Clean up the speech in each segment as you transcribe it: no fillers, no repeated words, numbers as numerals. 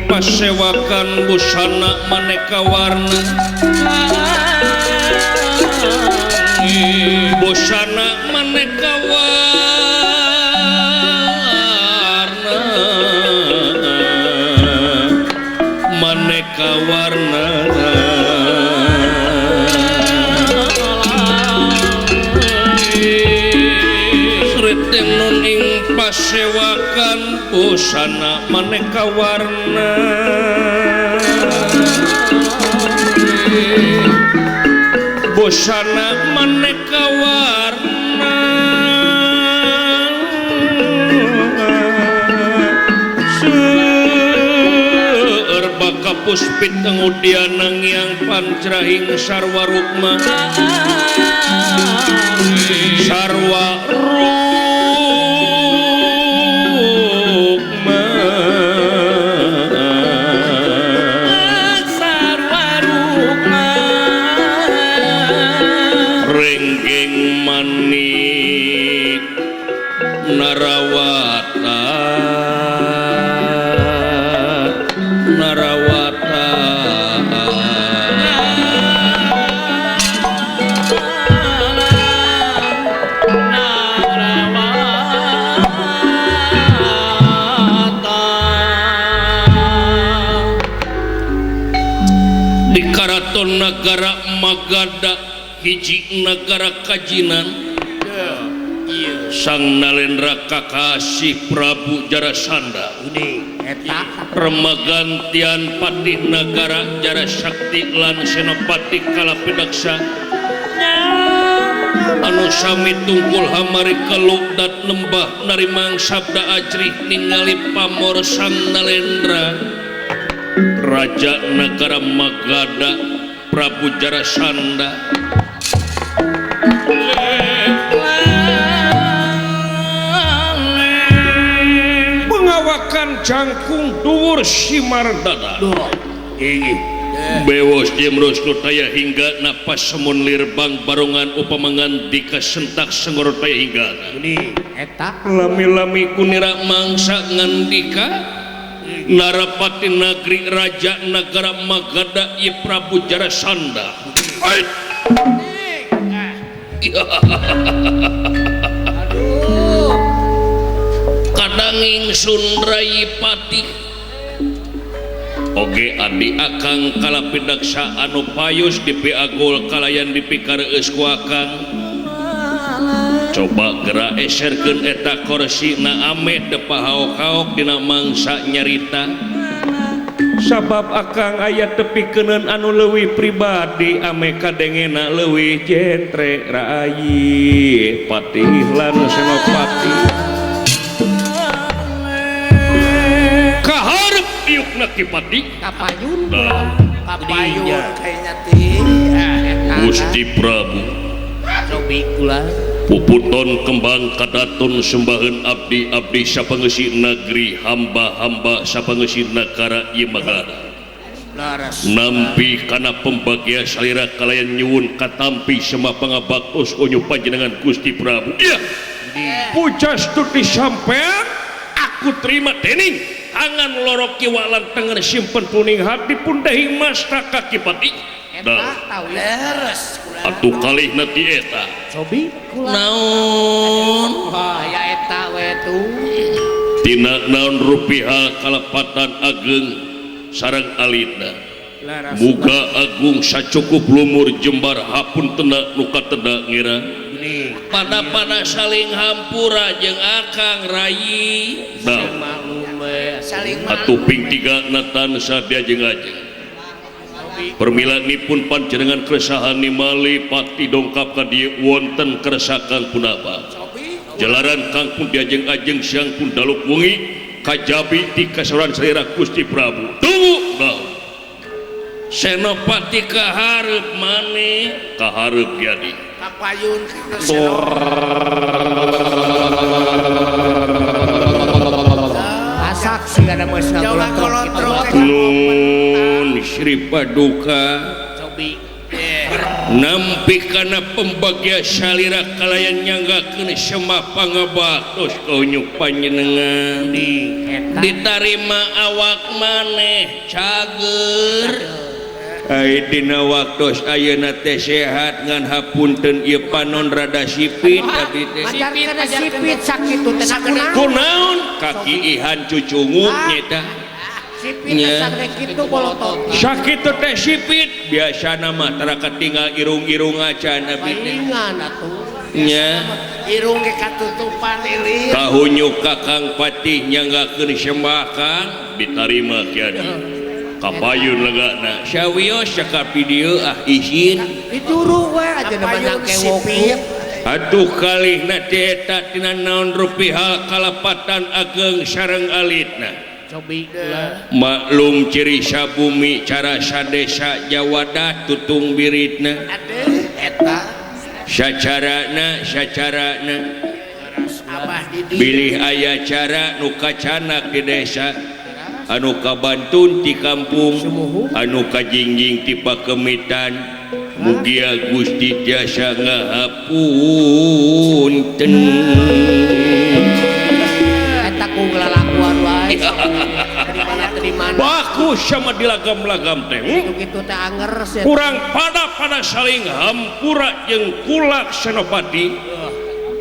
Pasewakan busana maneka warna busana maneka warna maneka warna Sriting nun ing pasewakan busana maneka warna busana maneka warna seueur baka puspit ngudiana ngiang pancrahing sarwa rukma sarwa rukma sarwa rukma renggeng manik narawata narawata di karaton nagara Magadha hiji nagara kajinan Sang Nalendra kakasih Prabu Jarasandha remagantian patih nagara Jarasakti lan Senopati Kalapidaksa anu sami tungkul hamari keluk dat lembah narimang sabda ajrih ningali pamor Sang Nalendra Raja Nagara Magadha Prabu Jarasandha. Pengawakan jangkung dhuwur Simardada bewos jemrus nu taya hingga napas semun lirbang barongan upamangan dika sentak sengor taya hingga lami-lami kunira mangsa ngandika Narapati Nagri Raja Nagara Magadha Ye Prabu Jarasandha. Kadang ingsun Rayi Patih oge adi akang kalapidaksa anu payus dipiagul kalayan dipikareus ku akang. Coba gerak eserkeun eta korsi na ame teu pahaok-haok dina mangsa nyarita sabab akang aya tepikeun anu leuwih pribadi ame kadengena leuwih jentre rayi Patih lan Senopati kaharep diukna Ki Patih kapayun kapayun kayaknya ti Gusti Prabu cobi kula puputon kembang kadaton sembahan abdi-abdi sapangeusi negeri hamba-hamba sapangeusi nagara ieu Magadha nampi kana pembagia salira kalayan nyuwun katampi semah pangabaktos onyo panjenengan Gusti Prabu. Iya pujastuti sampean aku terima dening tangan loro kiwa lan tengen simpen puning hati pundahing mastaka Ki Patih. Atuh kalih na ti eta cobi naon aya eta we tuh tina naon rupiah kalepatan ageng sareng alitna muga agung sacukup lumur jembar hapun tena nu kateda ngira pada-pada saling hampura jeung akang rayi atuh ping tiga na tansah diajeng-ajeng permilanipun panjenengan keresahan nimali pati dongkap ka dieu wonten keresakan punapa jalaran kang pun diajeng-ajeng siang pun daluk wengi kajabi ti kasoran salira Gusti Prabu tunggu naon Senopati kaharep maneh kaharep jadi kapayun asak sigana geus ngagolontrok Nun Sri Paduka Nampi kana pembagia salira kalayan nyanggakeun semah pangabaktos kaunyuk panjenengan ditarima awak maneh cager. Ai dina waktos ayeuna teh sehat ngan hapunten ieu panon rada sipit abdi teh. Sipit sakitu teh kunaon kaki ihan cucunguk nyeta. Sakitu teh sipit biasana mah tara katinggal irung-irung acan abdi teh. Nya irung ge katutupan ieu. Kahunyuk Kakang Patih nyanggakeun sembah Kang ditarima kieu. Kapayun legana sawios cakap video ah izin dituru we aja menang kewok. Atuh kalihna teh eta tina naon rupi hal kalepatan ageng sareng alitna. Cobi kula. Maklum ciri sabumi cara sadesa Jawadah tutung biritna. Aduh eta sacarana sacarana abah di bilih aya cara nu kacanak di desa anu kabantun ti kampung anu kajingjing ti pakemitan mugia Gusti tiasa ngahapunten. Eta ku lalakuan wae di mana bagus sama dilagam-lagam teh kitu teh anger kurang pada saling hampura jeung kulak Senopati.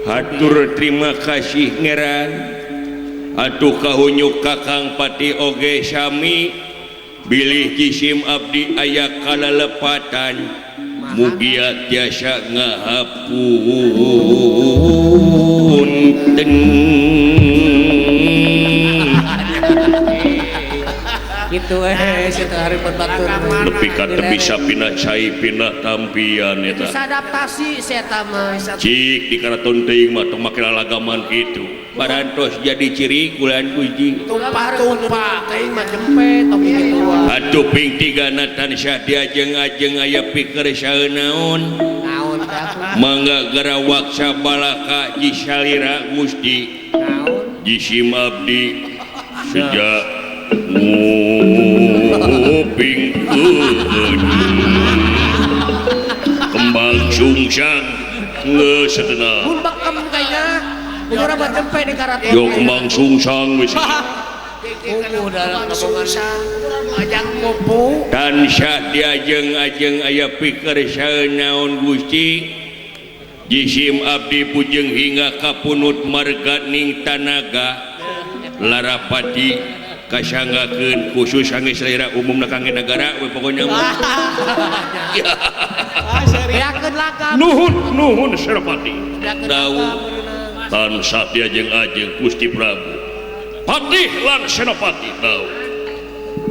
Hatur terima kasih ngeran. Atuh kahunyuk Kakang Patih oge sami bilih jisim abdi aya kalalepatan mugia tiasa ngahapunten. Gitu situ hari batur nepi ka teu bisa pindah cai pindah tampian eta bisa adaptasi si eta mah cik di karaton teuing mah tong make lalagaman kitu parantos jadi ciri kulan Gusti tumpah-tumpah teuing mah jempe tong kitu. Atuh ping tigana tansah diajeng-ajeng aya pikeun saeunaon naon teh atuh mangga garawak sabalaka jisalira Gusti naon jisim abdi sejak nguping kembang sungsang geus satena mun bekem kayaknya urang mah jempe di karaton yo kembang sungsang wis ajang kupu tansah diajeng-ajeng aya pikeun saeunaon Gusti jisim abdi pujeng hingga kapunut marganing tanaga larapati kasanggakeun khusus angge salira umumna kangge nagara we pokona mah. Nuhun nuhun Senopati. Dawuh tansah diajeng-ajeng Gusti Prabu Patih lan Senopati dawuh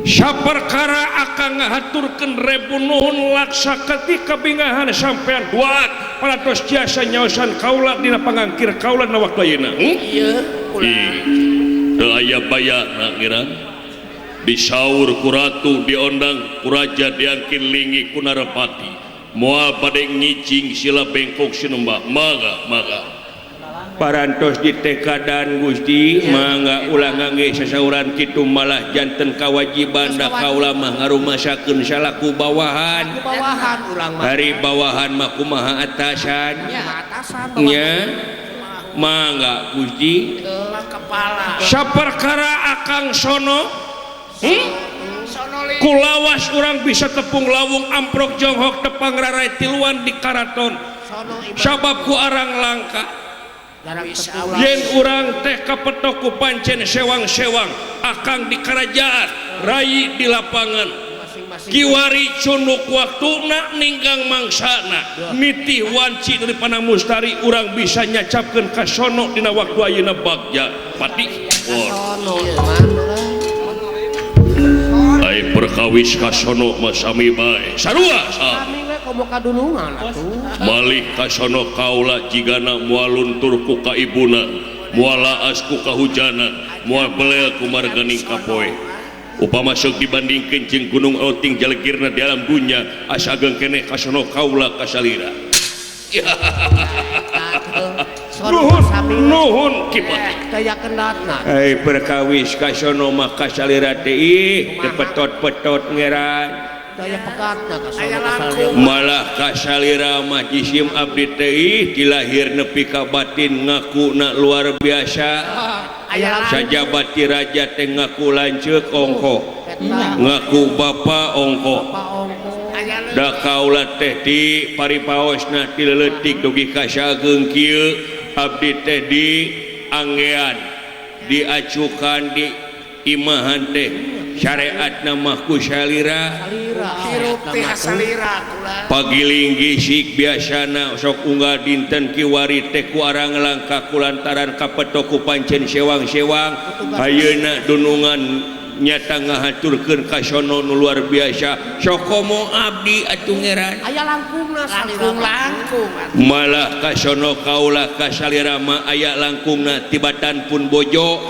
saperkara akang ngahaturkeun rebu nuhun laksa ketika kabingahan sampean duat parantos tiasa nyaosan kaula dina pangangkir kaula na waktu ayeuna. Ieu kula teu aya bayana ngiran disaur ku ratu diondang ku raja diangkin lingi ku narapati moal bade ngijing sila bengkok sinembah mangga mangga parantos ditekadan Gusti mangga ulah ngangge sasauran kitu malah janten kawajiban da kaula mah ngarumasakeun salaku bawahan bawahan urang mah hari bawahan mah kumaha atasan nya mangga Gusti kepala saperkara akang sono kulawas urang bisa tepung lawung amprok jonghok tepang rarai tiluan di karaton sabab ku arang langka yen urang teh kapetok ku pancen sewang-sewang akang di kerajaan rai di lapangan kiwari cunuk waktuna ninggang mangsana nitih wanci dari Panang Mustari urang bisa nyacapkeun ka sono dina waktu ayeuna bagja Patih. Ai perkawis ka sono mah sami bae sarua sami we komo kadulungan atuh malih ka sono kaula jigana moal luntur ku ka ibuna moal laas ku kahujanan moal belel ku marganing kapoe. Upama sok dibandingkeun jeung gunung oting jalegirna di alam dunya asa ageng keneh kasono kaula kasalira. Nuhun nuhun Ki Patih. Daya kendatna. Ai perkawis kasono mah kasalira teh ih tepetot-petot ngeran. Malah kasalira mah jisim abdi teh dilahir nepi ka batin ngakuna luar biasa. Sajabati raja teh ngaku lanceuk ongkoh, ngaku bapa ongkoh. Da kaula teh di paripaosna ti leutik dugi ka sageung kieu abdi teh di anggean, diacukan di imahan teh syariatna mah ku salira. Pagiling gisik biasana sok unggal dinten kiwari teh ku arang langka kulantaran kapetok ku pancen sewang-sewang. Ayeuna dunungan nyata ngahaturkeun kasono nu luar biasa. Sok komo abdi atuh ngeran aya langkungna langkung-langkung. Malah kasono kaula kasalira mah aya langkungna tibatan pun bojo.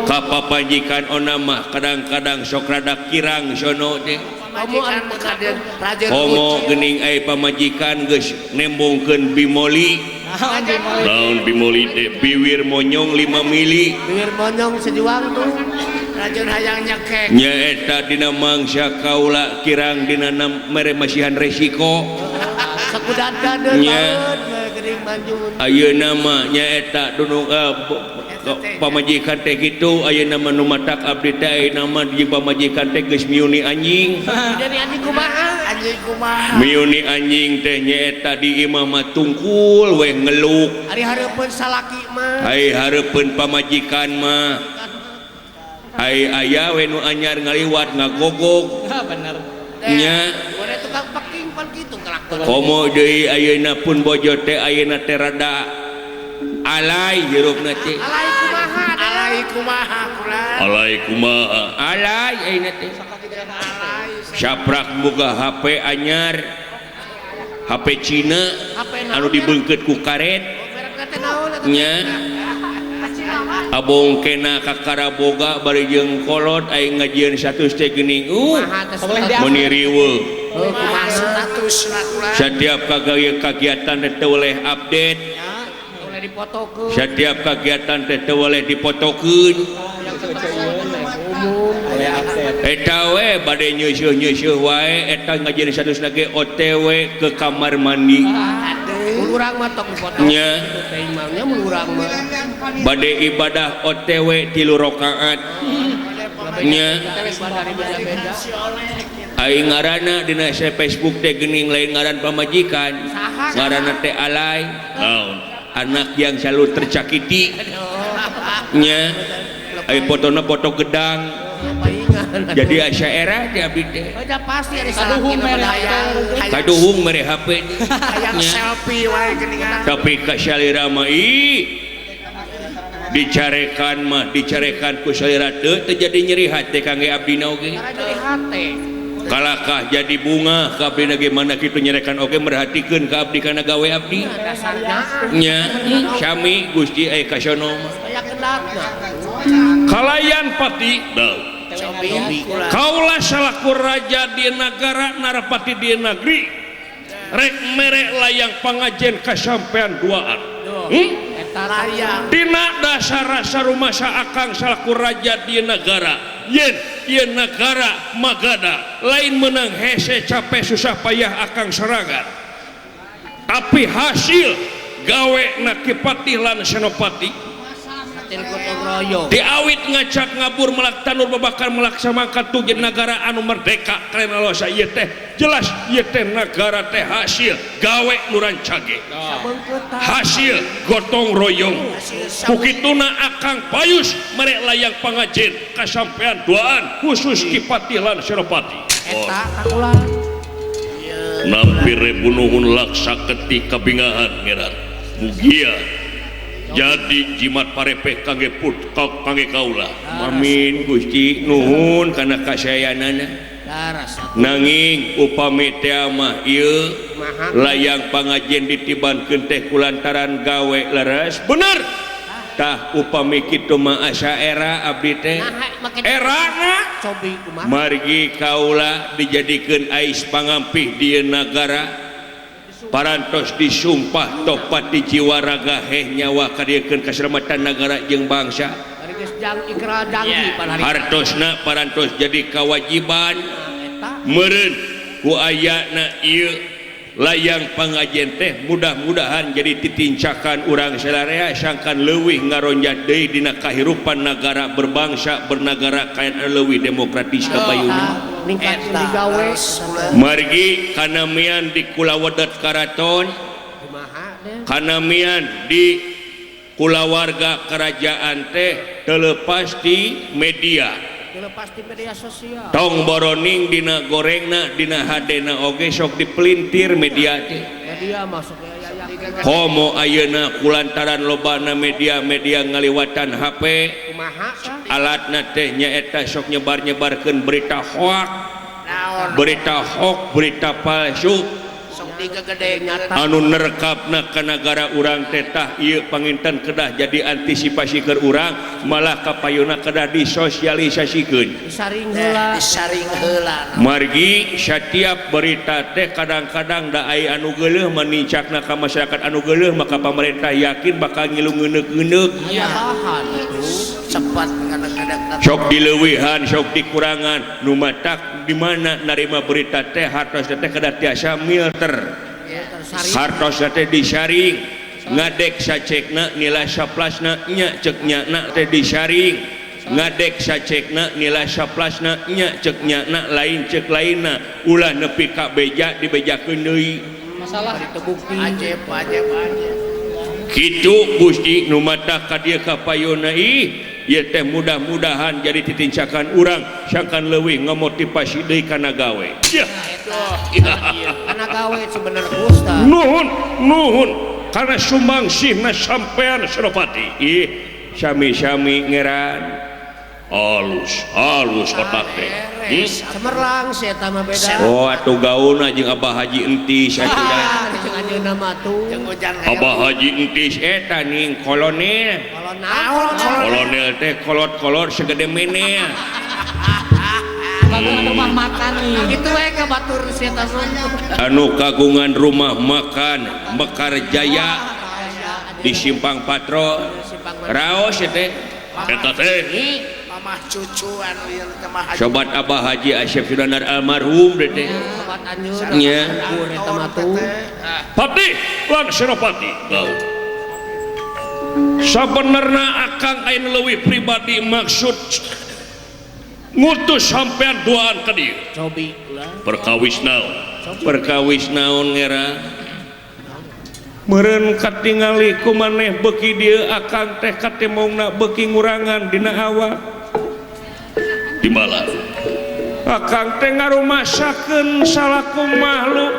Ka papajikan ona mah kadang-kadang sok rada kirang sono teh. Komo geuning ai pamajikan geus nembongkeun bimoli. Naon bimoli teh? Biwir monyong 5 mili. Biwir monyong sejuang tuh. Rajin hayang nyekek. Nyaeta dina mangsa kaula kirang dina mere masihan resiko. Sakudan-dadeun geuning manjun. Ayeuna mah nyaeta dunung pamajikan teh kitu ayeuna mah nu matak abdi teh ayeuna mah jeung pamajikan teh geus miuni anjing. Jadi anjing kumaha? Anjing kumaha? Miuni anjing teh nyaeta di imah mah tungkul we ngeluk. Ari hareupeun salaki mah. Ai hareupeun pamajikan mah. Ai aya we nu anyar ngaliwat ngagogog. Bener. Nya. Tukang peking pan kitu kelakon. Komo deui ayeuna pun bojo teh ayeuna teh rada alay hirupna teh. Alay kumaha? Alay kumaha kula? Alay kumaha? Alay ayeuna teh. Saprak boga HP anyar. HP Cina anu dibeungkeut ku karet. Nya. Abong kena kakara boga bari jeung kolot aing ngajieun 100 teh geuning. Meuni riweuh. Setiap kagiatan teh teu boleh update. Setiap kagiatan teh teu boleh dipotokeun. Eta we bade nyeusuh-nyeusuh wae eta ngajieun 100 lagi OTW ke kamar mandi. Urang mah tok dipoto. Nya. Nya mun urang mah bade ibadah OTW 3 rakaat. Nya. Ai ngaranna dina Facebook teh geuning lain ngaran pamajikan. Ngaranna teh alay. Naon? Anak yang selalu tercakiti. Nya. Ai fotona foto gedang. Jadi asa era teh abdi teh. Pasti ada kaduhung mere HP. Kaduhung mere HP. Hayang selfie wae geuningan. Tapi kasalira mah ih dicarekan mah dicarekan ku salira teu teu jadi nyeri hate kangge abdina oge. Nyeri hate. Kalakah jadi bunga ka abdina ge mana kitu nyarekan oge merhatikeun ka abdi kana gawe abdi. Nya sami Gusti aya kasono mah. Aya kendatna. Kalayan pati kaulah salaku raja di negara narapati di negeri rek merek layang pangajen kasampean duaan. Dina dasar rasa rumasa akang salaku raja di negara yen di negara Magada lain menang hese capek susah payah akang serangan tapi hasil gawe na Ki Patih lan Senopati diawit ngacak ngabur melak tanur babakar melak samangka tujuh negara anu merdeka karena losa ieu teh jelas ieu teh negara teh hasil gawe nu rancage hasil gotong royong kukituna akang payus merek layang pangajen kasampean duaan khusus Ki Patih lan Senopati. Eta kaula nampi rebunuhun laksa ketika kabingahan ngeran mugia jadi jimat parepeh kangge put kangge kaula. Amin Gusti nuhun kana kasayanana. Nanging upami teh mah ieu layang pangajen ditibankeun teh kulantaran gawe leres bener. Tah upami kitu mah asa era abdi teh. Erana margi kaula dijadikeun ais pangampih di nagara. Parantos disumpah topati jiwa raga heh nyawa kadiekeun kaselamatan nagara jeung bangsa. Hartosna parantos jadi kewajiban Meureun ku ayana ieu layang pangajen teh mudah-mudahan jadi titincakan urang salarea sangkan leuwih ngaronjat deui dina kahirupan nagara berbangsa bernagara kayan leuwih demokratis kapayuna. Margi kanamian di kulawedet karaton, kanamian di kulawarga kerajaan teh telepas di media. Pasti media sosial. Tong boroning dina gorengna dina hadena oge sok dipelintir media teh. Media masuk ya. Komo ayeuna kulantaran lobana media-media ngaliwatan HP. Kumaha alatna teh nyaeta sok nyebar-nyebarkeun berita hoak. Berita hoak, berita palsu. Anu nerkapna ka nagara urang teh tah ieu panginten kedah jadi antisipasi keur urang malah kapayuna kedah disosialisasikeun. Disaring heula. Disaring heula. Margi setiap berita teh kadang-kadang da ai anu geuleuh menincakna ka masyarakat anu geuleuh maka pamarentah yakin bakal ngilu ngeuneuh-ngeuneuh. Cepat kadang-kadang sok dileuwihan sok dikurangan nu matak di mana narima berita teh hartos teh kedah tiasa milter. Hartos teh disaring ngadek sacekna nilai saplasna nya cek nyana teh disaring ngadek sacekna nilai saplasna nya cek nyana lain cek lainna ulah nepi ka beja dibejakeun deui masalah terbukti ajeb ajeb ajeb kitu Gusti nu matak ka dieu ka payuna ih ieu teh mudah-mudahan jadi titincakan urang sangkan leuwih ngamotivasi deui kana gawe. Kana gawe sebenarnya Gusta. Nuhun, nuhun karena sumbangsihna sampean Senopati. Ih, sami-sami ngeran. Halus, halus otak teh. Cemerlang sih eta mah beda. Oh, atuh gaulna jeung Abah Haji Entis atuh da. Jeung anjeunna mah tuh. Abah Haji Entis eta ning kolonel. Kolonel teh kolot-kolot segede meneh. Kagungan rumah makan nih. Itu we ka batur si eta mah. Anu kagungan rumah makan Mekar Jaya di Simpang Patro. Raos teh. Eta teh mamah cucu anu ieu teh mah. Sobat Abah Haji Asep Sudanar almarhum teh. Sobat anjeun. Nya. Eta mah tuh. Patih lan Senopati. Sabenerna akang ayeuna leuwih pribadi maksud ngutus sampean duaan ka dieu. Cobi lah. Perkawis naon? Perkawis naon ngera? Meureun katingali ku maneh beuki dieu akang teh katemongna beuki ngurangan dina awak. Timbalan. Akang teh ngarumasakeun salaku makhluk.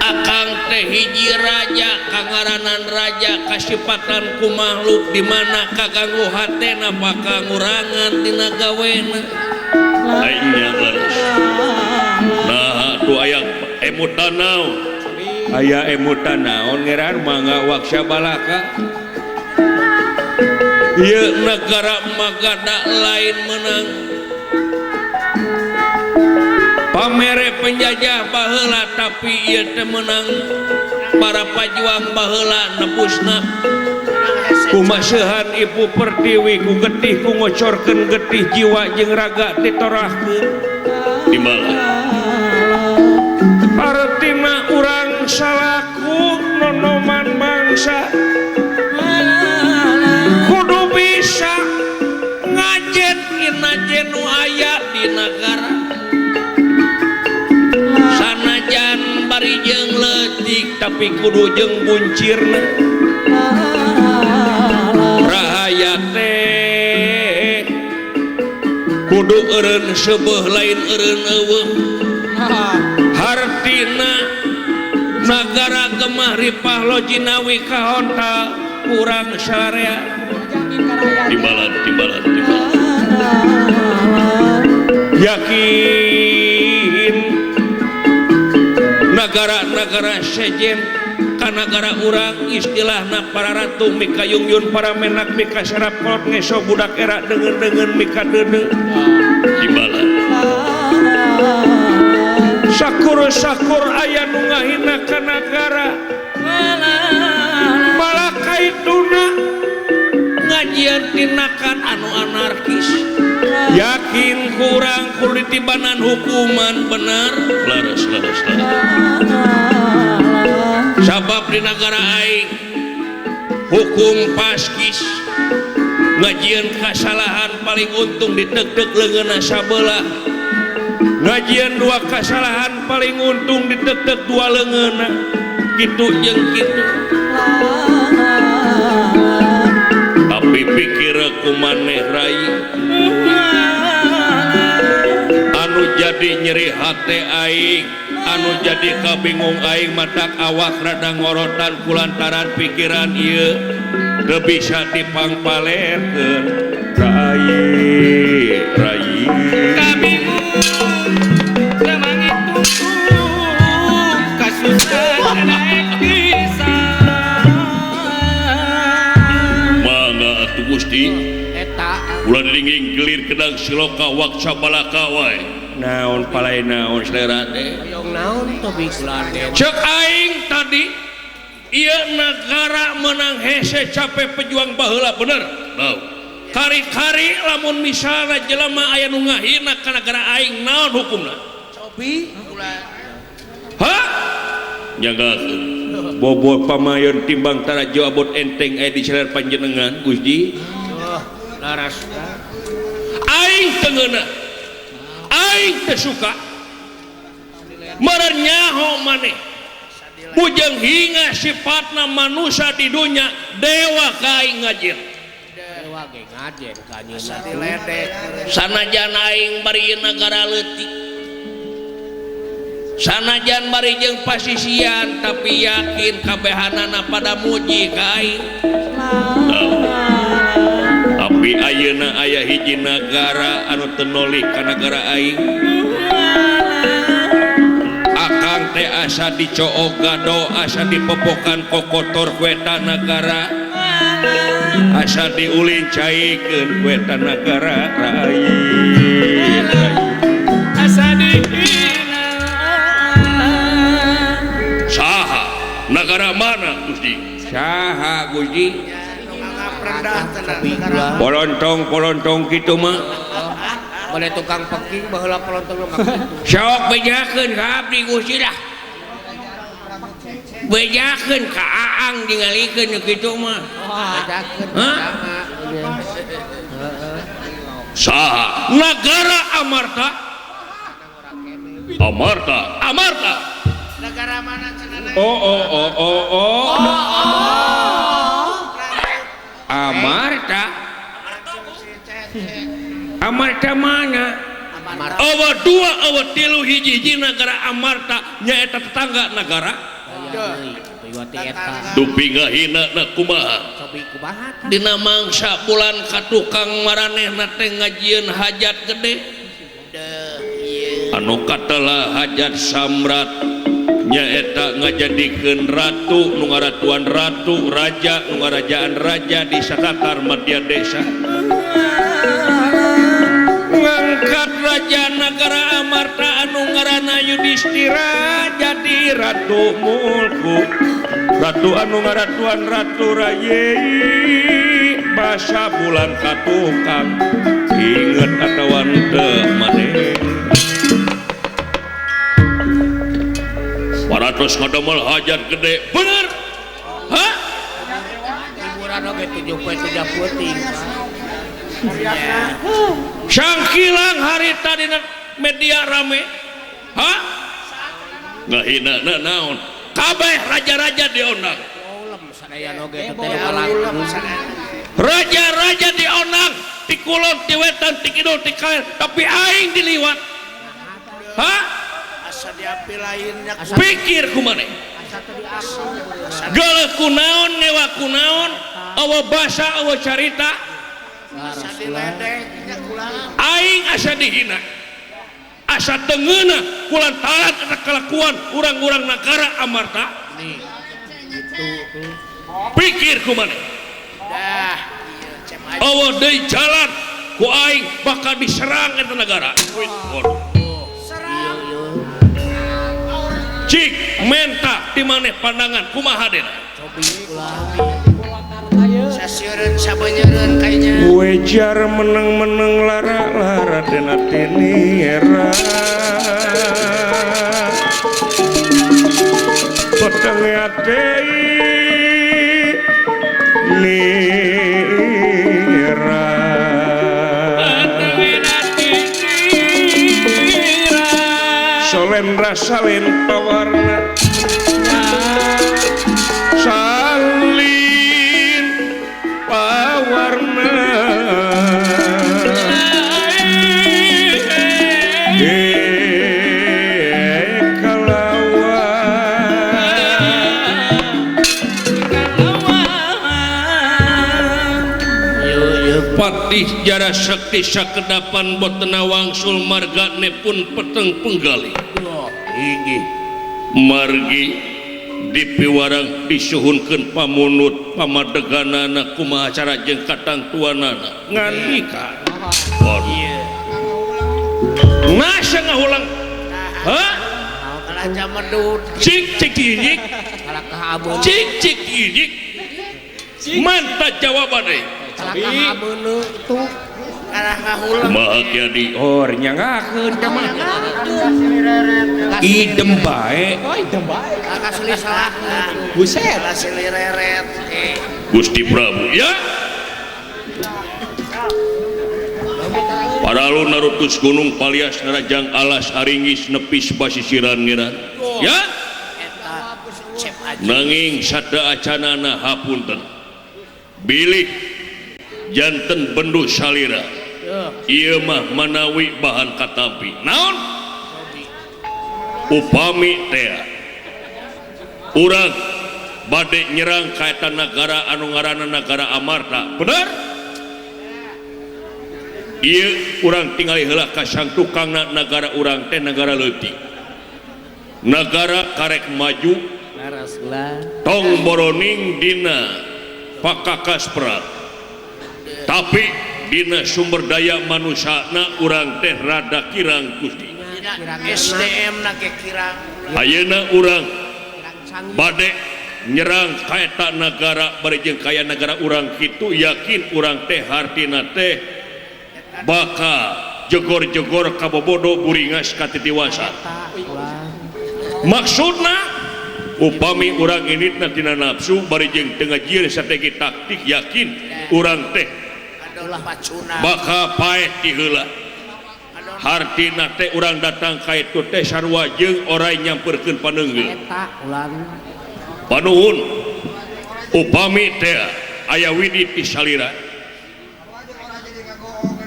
Akang teh hiji raja kangaranan raja kasipatan ku makhluk di mana kaganggu hatena bakal ngurangan dina gawena. Aya leres. Nah tuh aya emutan naon? Aya emutan naon ngeran mangga waksa balaka. Ieu nagara Magadha lain menang. Pamere penjajah baheula tapi ieu teh menang para pajuang baheula nebusna. Kumaseuhan Ibu Pertiwi ku getih ku ngocorkeun getih jiwa jeung raga ditorahkeun. Timbalan. Artina urang salaku nonoman bangsa kudu bisa ngajen inajen nu aya di nagara. Sanajan bari jeung leutik tapi kudu jeung buncirna. Rahaya teh kudu eureun seubeuh lain eureun eueuh. Hartina nagara gemah ripah lojinawi kahontal kurang syarea. Timbalan, timbalan, timbalan. Yakin nagara-nagara sejen ka nagara urang istilahna para ratu mika yungyun para menak mika serap kolot ngeso budak era deungeun-deungeun mika deuneu. Timbalan. Sakur-sakur aya nu ngahina ka nagara. Malah kaituna Tindakan anu anarkis yakin kurang kudu ditibanan hukuman bener leres leres leres sabab di negara aing hukum paskis ngajieun kasalahan paling untung ditek-tek leungeunna sabelah ngajieun dua kasalahan paling untung ditek-tek dua leungeunna kitu jeung kitu tapi pikir ku maneh rai anu jadi nyeri hate aing anu jadi kabingung aing matak awak rada ngorotan kulantaran pikiran ieu teu bisa dipangpalerkeun rai rai kabingung semangat tungtung kasusahan naik pisan mangga atuh Gusti eta ulah dingin gelir kedang siloka waksa balaka wae naon palai naon selera teh hoyong naon tobi kuladen cek aing tadi ieu negara menang hese capek pejuang baheula bener naon kari-kari lamun misalna jelema aya nu ngahina ka nagara aing naon hukumna cobi ulah ha nyanggakeun bobot pamayon timbang tarajo abot enteng aya di saler panjenengan Gusti oh laras aing teu ngeunah aing teu suka meureun nyaho maneh bujeng hinga sifatna manusia di dunya dewa ka aing ngajir dewa ge ngajen ka asa diledek sanajan aing bari nagara leutik sanajan bari jeung pasisian tapi yakin kabehanana pada muji ka aing tapi ayeuna aya hiji nagara anu teu nolih ka nagara aing akang teh asa dicook gado asa dipopokan kokotor ku eta nagara asa diulin caikeun ku eta nagara rai asa dihina saha nagara mana Gusti saha Gusti rendah tenang polontong-polontong kitu mah boleh tukang peking baheula polontong nu kitu sok bejakeun ka abdi Gusti lah bejakeun ka Aang dingalikeun nu kitu mah bejakeun hah saha nagara Amarta Amarta Amarta negara mana cenah oh oh oh oh oh Amarta Amarta mana awa dua awa tilu hiji-hiji nagara Amarta nyaeta tetangga nagara dupi ngahina na kumaha dina mangsa bulan ka tukang maranehna teh ngajieun hajat gede anu katelah hajat samrat nyaeta ngajadikeun ratu nu ngaratuan ratu raja nu ngarajaan raja di satatar madya desa ngangkat raja nagara Amarta anu ngaranna Yudhistira jadi ratu mulku ratu anu ngaratuan ratu raye basa bulan ka tukang inget atawa teu maneh paratos ngadamel hajat gede bener hah hiburan oge 7 poe 7 peuting sangkilang harita dina media rame hah ngahina na naon kabeh raja-raja diondang raja-raja diondang ti kulon ti wetan ti kidul ti kaler tapi aing diliwat hah asa diapi lainnya pikir ku maneh geuleuh kunaon ngewa kunaon awa basa awa carita asa diledek nya kulang aing asa dihina asa tengeuna kulantaran eta kalakuan urang-urang nagara Amarta pikir ku maneh dah awa deui jalan ku aing bakal diserang eta negara. Cik menta di maneh pandangan kumaha dena. Sasieureun sabeunyereun kayaknya. Pamejar meneng-meneng lara-lara dena tinira peteng ati nira solendra salin pawarna salin pawarna Patih jara sakti sakedapan botena wangsul margane pun peteng penggali. Inggih. Margi dipiwarang disuhunkeun pamunut pamadeganana kumaha cara jeung katangtuanana ngandika. Ieu. Nasa ngahulang. Hah? Kalah jamedut. Cik cik inyik. Kalah kahabeun. Cik cik inyik. Mantap jawaban euy. Maha oh nyangakeun ka mah idem bae buset Gusti Prabu ya Paralu narutus gunung palias narajang alas aringis nepis basisiran ngeran ya nanging sada acanana hapunten bilih janten bendu salira ieu mah manawi bahan katampi naon upami teh urang bade nyerang ka eta nagara anu ngaranna nagara Amarta bener ieu urang tingali heula ka sang tukangna nagara urang teh nagara leutik nagara karek maju tong boroning dina pakakas perang tapi dina sumber daya manusana urang teh rada kirang Gusti SDM na ge kirang ayeuna urang bade nyerang ka eta nagara bari jeung kaya nagara urang kitu yakin urang teh hartina teh bakal jegor-jegor kabobodo buringas katitiwasan maksudna upami urang initna tina nafsu bari jeung teu ngajieun strategi taktik yakin urang teh bakal paeh ti heula hartina teh urang datang ka itu teh sarua jeung oray nyamperkeun paneunggeul panuhun upami teh aya widi ti salira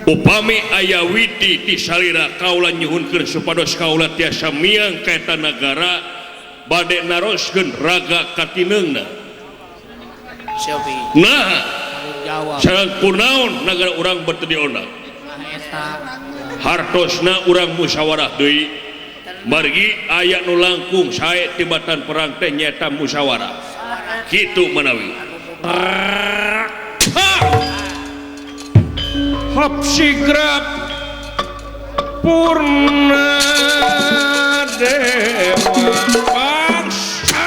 upami aya widi ti salira kaula nyuhunkeun supados kaula tiasa miang ka eta nagara bade naroskeun raga katineungna nah sareng kunaon nagara urang beuteung diondang hartosna urang musyawarah deui margi aya nu langkung sae tibatan perang teh nyaeta musyawarah kitu manawi hop sigrap purna dewa bangsa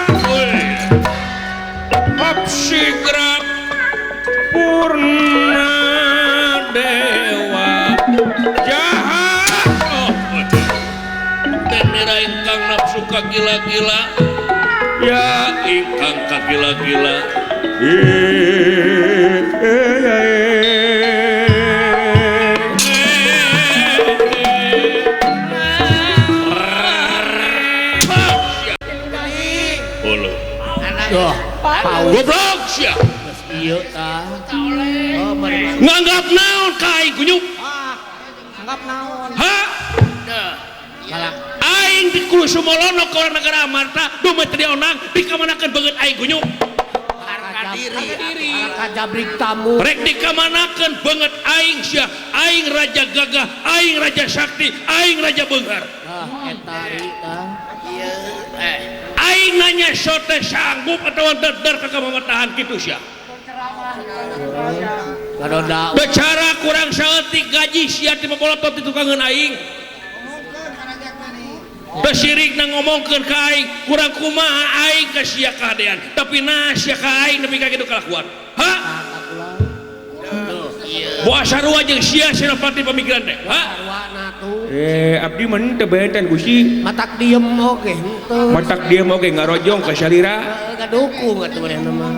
hop sigrap purna dewa jahat oh, tenera ingkang nafsu kagila-gila ya ingkang kagila-gila goblok sia ieu tah nganggap naon ka aing kunyuk nganggap naon ha aing di Kulu Sumolono ka urang negara Amarta dumet teu dionang dikamanakeun beungeut aing kunyuk harga diri kajabrik tamu rek dikamanakeun beungeut aing sia aing raja gagah aing raja sakti aing raja beunghar ah eta tah ieu aing nanya sote sanggup atawa dedar ka kamamatahan kitu sia bicara kurang saeutik gaji sia ti papolotot di tukangeun aing besirikna ngomongkeun ka aing kurang kumaha aing ka sia kahadean tapi nah sia ka aing nepi ka kitu kalakuan ha Boa sarua jeung sia Senopati pamikiran teh. Ha? Sarwana tuh. Abdi mah teu benten Gusti. Matak diem oge henteu. Matak diem oge ngarojong ka salira. Heeh, kadukung atuh manehna mah.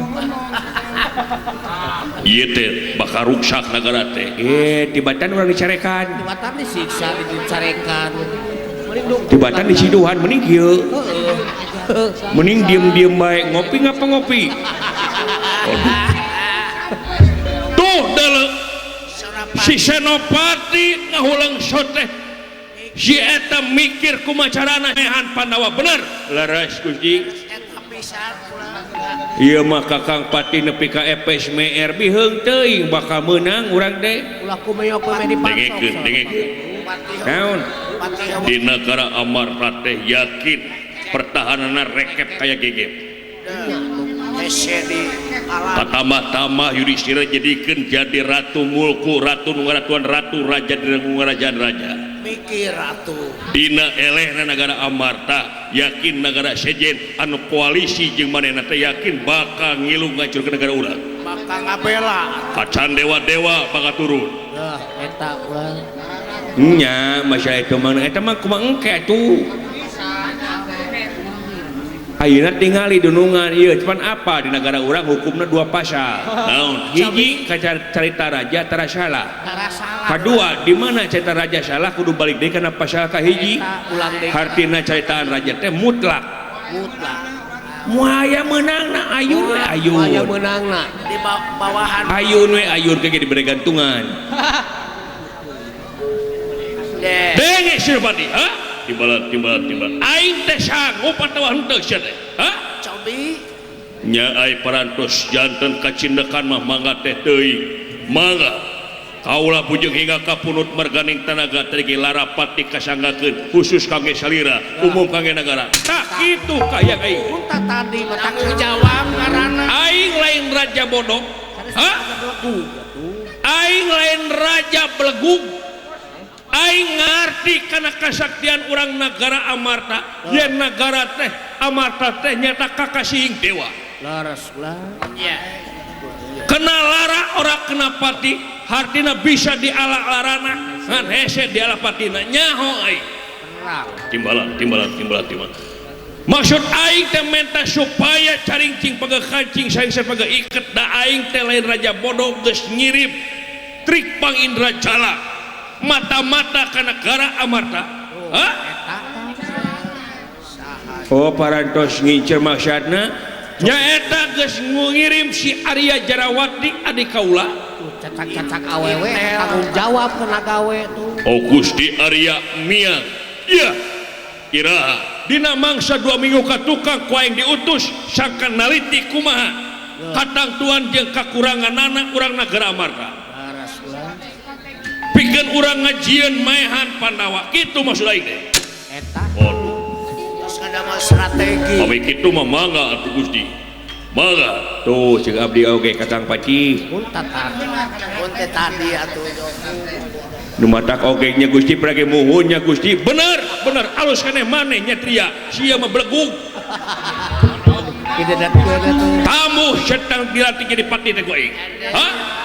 Ieu teh bakal ruksak nagara teh. Tibatan urang dicarekan. Tibatan disiksa dicarekan. Tibatan disiduhan mending kieu. Heeh. Mending diem-diem bae ngopi ngapa ngopi. Tuh dalam si Senopati ngahulang soteh si eta mikir kumaha carana mehan Pandawa bener leres Gusti. Ieu mah Kakang Pati nepi ka Epes Meer biheung teuing bakal meunang urang teh. Ulah kumaha kumaha dipatok. Dengekeun dengekeun. Naon? Di negara Amarta teh yakin pertahananna rekep kaya gegep. Katambah-tambah Yudhistira jadikeun jadi ratu mulku, ratu nu ngaratuan ratu, raja di ngarajaan raja. Mikir ratu. Dina elehna nagara Amarta, yakin nagara sejen anu koalisi jeung manehna teh yakin bakal ngilu ngancurkeun negara urang. Bakal ngabela. Kacan dewa-dewa bakal turun. Dah eta urang. Nya masalah itu mah eta mah kumaha engke atuh. Ayeuna tingali dunungan ieu cuman apa di negara urang hukumna dua pasal. Naon? Hiji carita raja tara salah. Tara salah. Kadua di mana carita raja salah kudu balik deui kana pasal kahiji. Hartina caritaan raja teh mutlak. Mutlak. Moal meunangna ayun we ayun. Moal meunangna di bawahan. Ayun we ayun ke dibere gantungan. Denge Senopati, ha? Timbal timbal timbal. Aing teh sanggup atawa henteu sia teh? Ha? Cobi. Nya ai parantos janten kacindekan mah mangga teh teuing. Mangga. Kaula bujeng hingga ka punut marganing tanaga teh larapati kasanggakeun khusus kangge salira, umum kangge nagara. Tah kitu kaya aing. Mun tadi mah tanggung jawab ngaranna. Aing lain raja bodoh. Ha? Aing lain raja belegug. Aing ngarti kana kasaktian urang nagara Amarta. Yen nagara teh Amarta teh nyata kakasihing dewa. Laras lah. Nya. Kena lara ora kena pati, hartina bisa diala larana, ngan hese diala patina nyaho aing. Timbalan timbalan timbalan timbalan. Maksud aing teh menta supaya caringcing pageuh kancing saing pageuh iket da aing teh lain raja bodoh geus ngirim trik pang Indra Jala. Mata-mata ka negara Amarta. Hah? Oh parantos ngincer maksudna nyaeta geus ngirim si Arya Jarawati adik kaula. Cacak-cacak awewe tanggung jawab kana gawe tuh. Oh Gusti Arya miang. Iya. Iraha dina mangsa 2 minggu ka tukang ku aing diutus sangkan naliti kumaha katangtuan jeung kakuranganana urang nagara Amarta. Pikeun urang ngajieun maehan Pandawa kitu maksud aing teh. Eta. Waduh. Terus ngadamel strategi. Pami kitu mah mangga atuh Gusti. Mangga. Tuh ceuk abdi oge Kakang Pati. Mun teh tadi atuh. Nu matak oge nya Gusti prage muhun nya Gusti. Bener, bener alus keneh maneh nya tria. Sia mah belegug. Tamu setang dilatih jadi pati teh ku aing. Hah?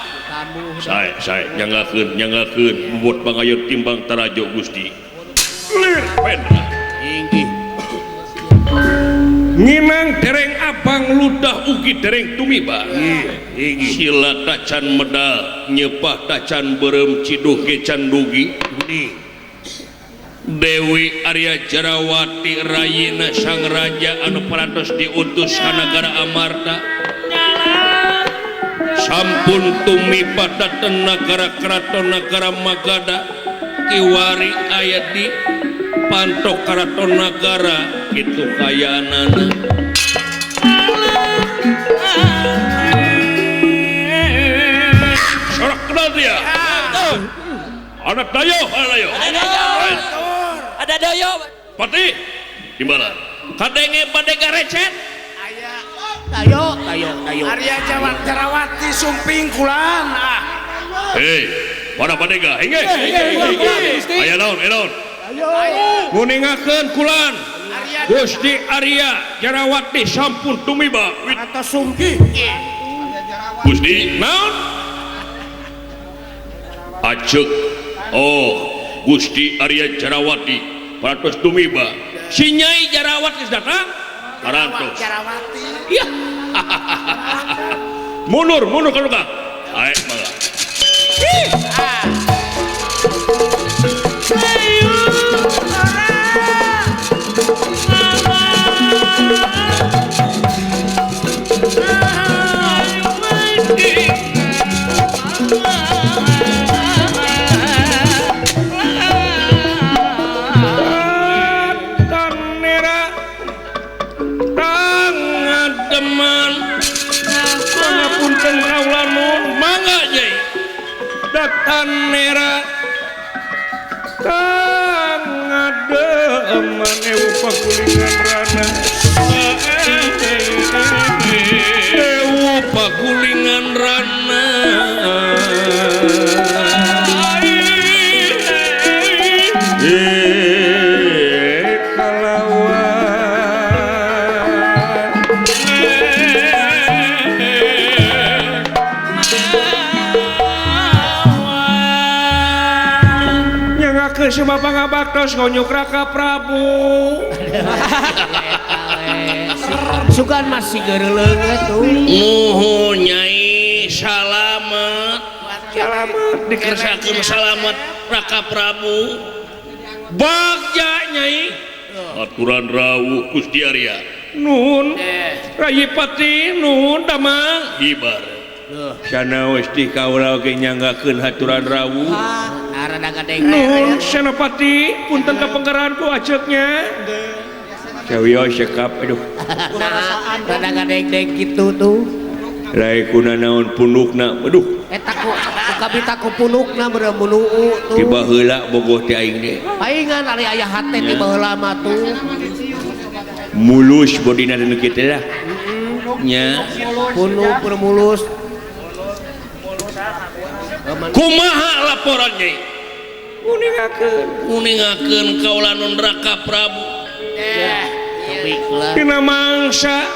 Saya nyanggakeun nyanggakeun bobot pangayon timbang tarajo Gusti. Lir pendra. Inggih. Nginang dereng abang ludah ugi dereng tumiba. Inggih. Sila tacan medal nyepah tacan beureum ciduh ge can dugi. Dewi Arya Jarawati rayina sang raja anu parantos diutus ka nagara Amarta. Sampun tumiba dhateng nagara keraton nagara Magadha kiwari aya di pantok keraton nagara kitu kayaanana. Sorak kenal dia. Anak dayo, anak dayo. Ada dayo. Pati di mana? Kadenge bade garecet. Ayo, ayo, ayo. Arya Jarawati sumping kulan. Ah. Hei, para badega, hingge. Aya naon, aya naon. Nguningakeun kulan. Gusti Arya Jarawati sampun tumiba. Atau sungki. Gusti, naon? Acek oh Gusti Arya Jarawati parantos tumiba si Nyai Jarawat geus datang parantos Jarawati iya mundur mundur ka tukang ae mangga Nera tangademan ewu pakulingan rana ewu pakulingan rana Semua pangabaktos ngonyuk Raka Prabu. Sugan masih geureuleung atuh. Nuhun Nyai salamet. Salamet dikersakeun salamet Raka Prabu. Bagja Nyai. Aturan rawuh Gusti Arya. Nuhun Rayi Pati nuhun damang hibar. Sanaos di kaula oge nyanggakeun haturan rawuh. Nuhun Senopati punten kapenggerahan ku aceuknya. Sawios cekap aduh. Nah, rada ngadeg-deg kitu tuh. Rai kuna naon punukna aduh. Eta ku kabita ku punukna beureum munuu tuh. Ti baheula bogoh teh aing teh. Paingan ari aya hate ti baheula mah tuh. Mulus bodina nu kitu lah. Nya. Punuk beureum mulus. Kumaha laporan Nyai? Uningakeun, uningakeun kaula nun Raka Prabu. Dina mangsa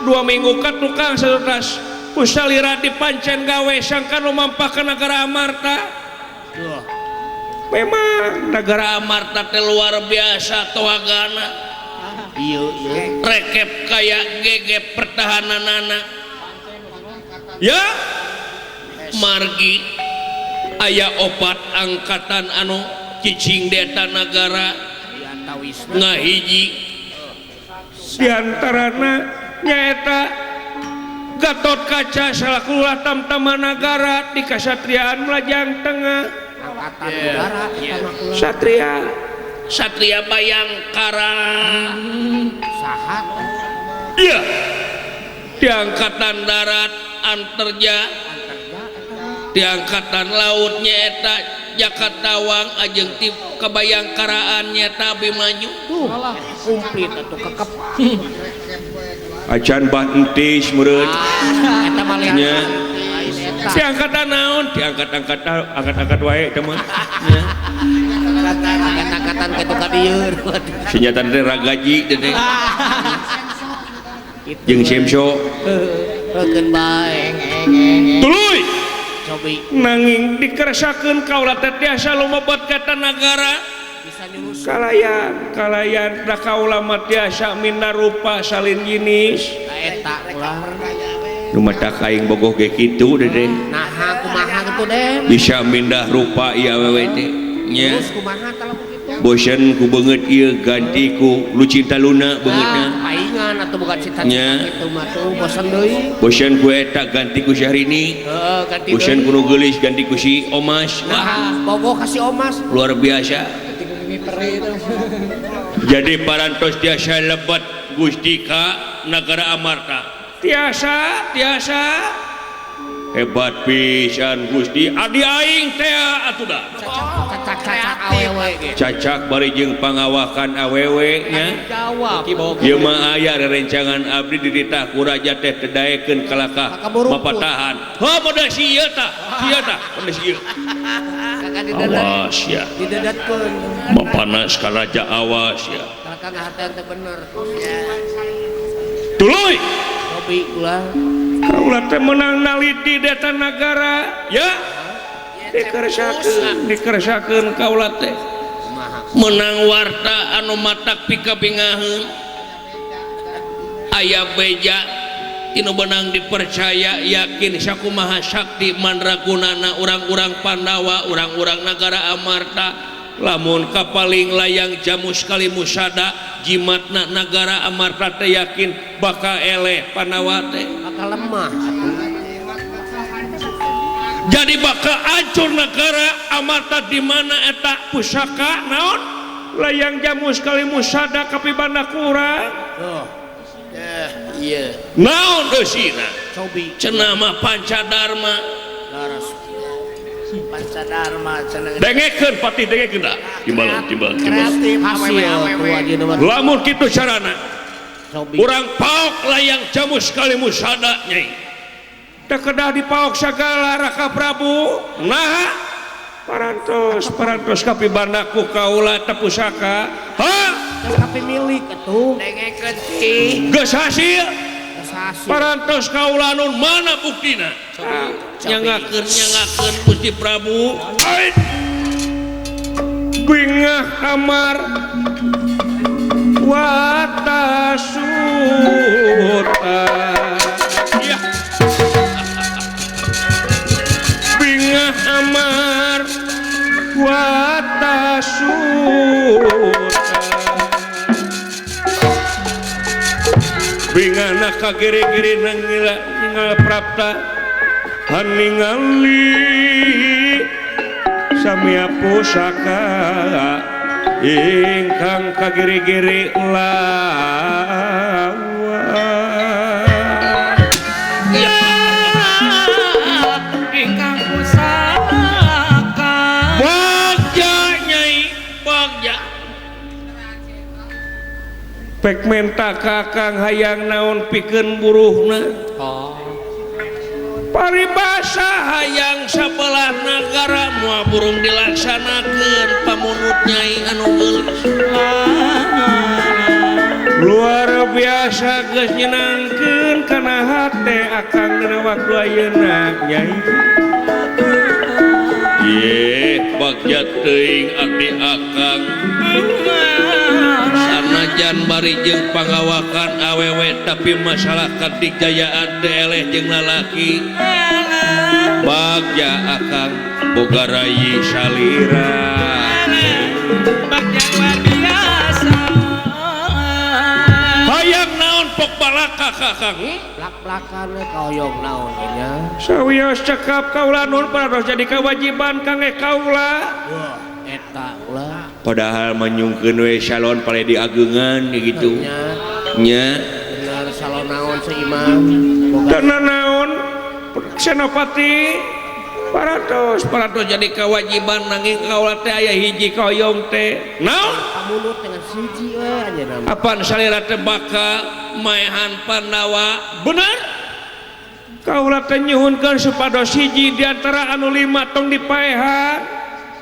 2 minggu ka tukang satas kusalira dipancen gawe sangkan lumampah ka nagara Amarta. Memang nagara Amarta teh luar biasa tohagana. Ieu ieu rekep kaya gegep pertahananana. Ya margi aya opat angkatan anu cicing deta nagara ngahiji diantarana nyaeta Gatot Kaca salaku tamtama nagara di Kasatriaan Melajang Tengah angkatan udara Satria Satria Bayangkara saha iya di angkatan darat Anterja di angkatan laut nyaeta Jakatawang ajeng ti kebayangkaraan nyaeta Abimanyu tuh komplit atuh kekep acan bah entis meureun eta mah nya di angkatan naon di angkat-angkat wae teh mah nya angkat-angkatan kitu ka dieu senjata teh ragaji teh jeung Semso heukeun bae tuluy cobi nanging dikeresakeun kaula teh tiasa lumebet ka nagara kalayan kalayan da kaula mah tiasa minda rupa salin jinis eta ulah nu matak aing bogoh ge kitu deh naha kumaha kitu deh bisa mindah rupa ieu awewe teh nya terus kumaha tah lamun kitu bosen ku beungeut ieu ganti ku Lucinta Luna beungeutna paingan atuh boga cita-cita kitu mah tuh bosen deui bosen ku eta ganti ku Syahrini heeh ganti bosen ku nu geulis ganti ku si Omas nah bogoh ka si Omas luar biasa jadi parantos tiasa lebet Gusti ka nagara Amarta tiasa tiasa hebat pisan Gusti adi aing teh atuh da cacak awewe ge cacak bari jeung pangawakan awewe nya ieu mah aya rerencangan abdi dititah ku raja teh teu daekeun kalakah mapatahan heuh bodoh si ieu tah si ieu tah bodoh si ieu awas ya didedetkeun mapanas ka raja awas ya kalakah ngahatean teh bener tuluy cobi ulah kaula teh menang naliti deta nagara ya Dikeresakeun dikeresakeun kaula teh. Menang warta anu matak pikabingaheun. Aya beja tinu benang dipercaya yakin sakumaha sakti mandragunana urang-urang Pandawa, urang-urang nagara Amarta. Lamun kapaling layang jamus kali musada jimatna nagara Amarta teh yakin bakal eleh Pandawa teh. Bakal lemah atuh. Jadi bakal hancur negara Amarta di mana eta pusaka naon layang jamus kali musada kapibanda kurang. Oh. Iya. Naon eusina? Cobi. Cenah mah Pancadarma. Laras. Pancadarma cenah. Dengekeun patih dengekeun da. Timbal timbal timbal. Lamun kitu carana. Urang paok layang jamus kali musada nyai. Teu kedah dipaok sagala Raka Prabu. Nah, parantos parantos kapibanda ku kaula teh pusaka. Ha? Geus kapimilik atuh. Dengekeun tih. Geus hasil. Geus hasil. Parantos kaula nun mana buktina? Nyangakeun nyangakeun Gusti Prabu. Bingah kamar watasuta. Bingah amar watasuta. Bingah na kagiri-giri nangila ningal prapta haningali samia pusaka ingkang kagiri-giri lawa. Ingkang pusaka bagja nyai bagja pek menta kakang hayang naon pikeun buruhna. Oh. Paribasa hayang sabelah nagara moal burung dilaksanakeun pamunut nyai anu geulis. Luar biasa geus nyenangkeun kana hate akang dina waktu ayeuna nyai. Ye bagja teuing abdi akang sanajan bari jeung pangawakan awewe tapi masalah kadijayaan teh eleh jeung lalaki. Bagja akang boga rayi salira. Bagja luar biasa. Hayang naon pok balaka kakang? Plak-plakan we kahoyong naon nya. Sawios cekap kaula nun parantos jadi kewajiban kangge kaula. Wah, eta ulah. Padahal manyungkeun we salon pale diageungan gitu. Nya. Bener salon naon seimam. Teu naon Senopati parantos parantos jadi kewajiban nanging kaula teh aya hiji kahoyong teh. Naon? Pamunut dengan siji we anjeunna. Apan salira teh bakal maehan Pandawa. Bener? Kaula teh nyuhunkeun supados hiji di antara anu lima tong dipaehan.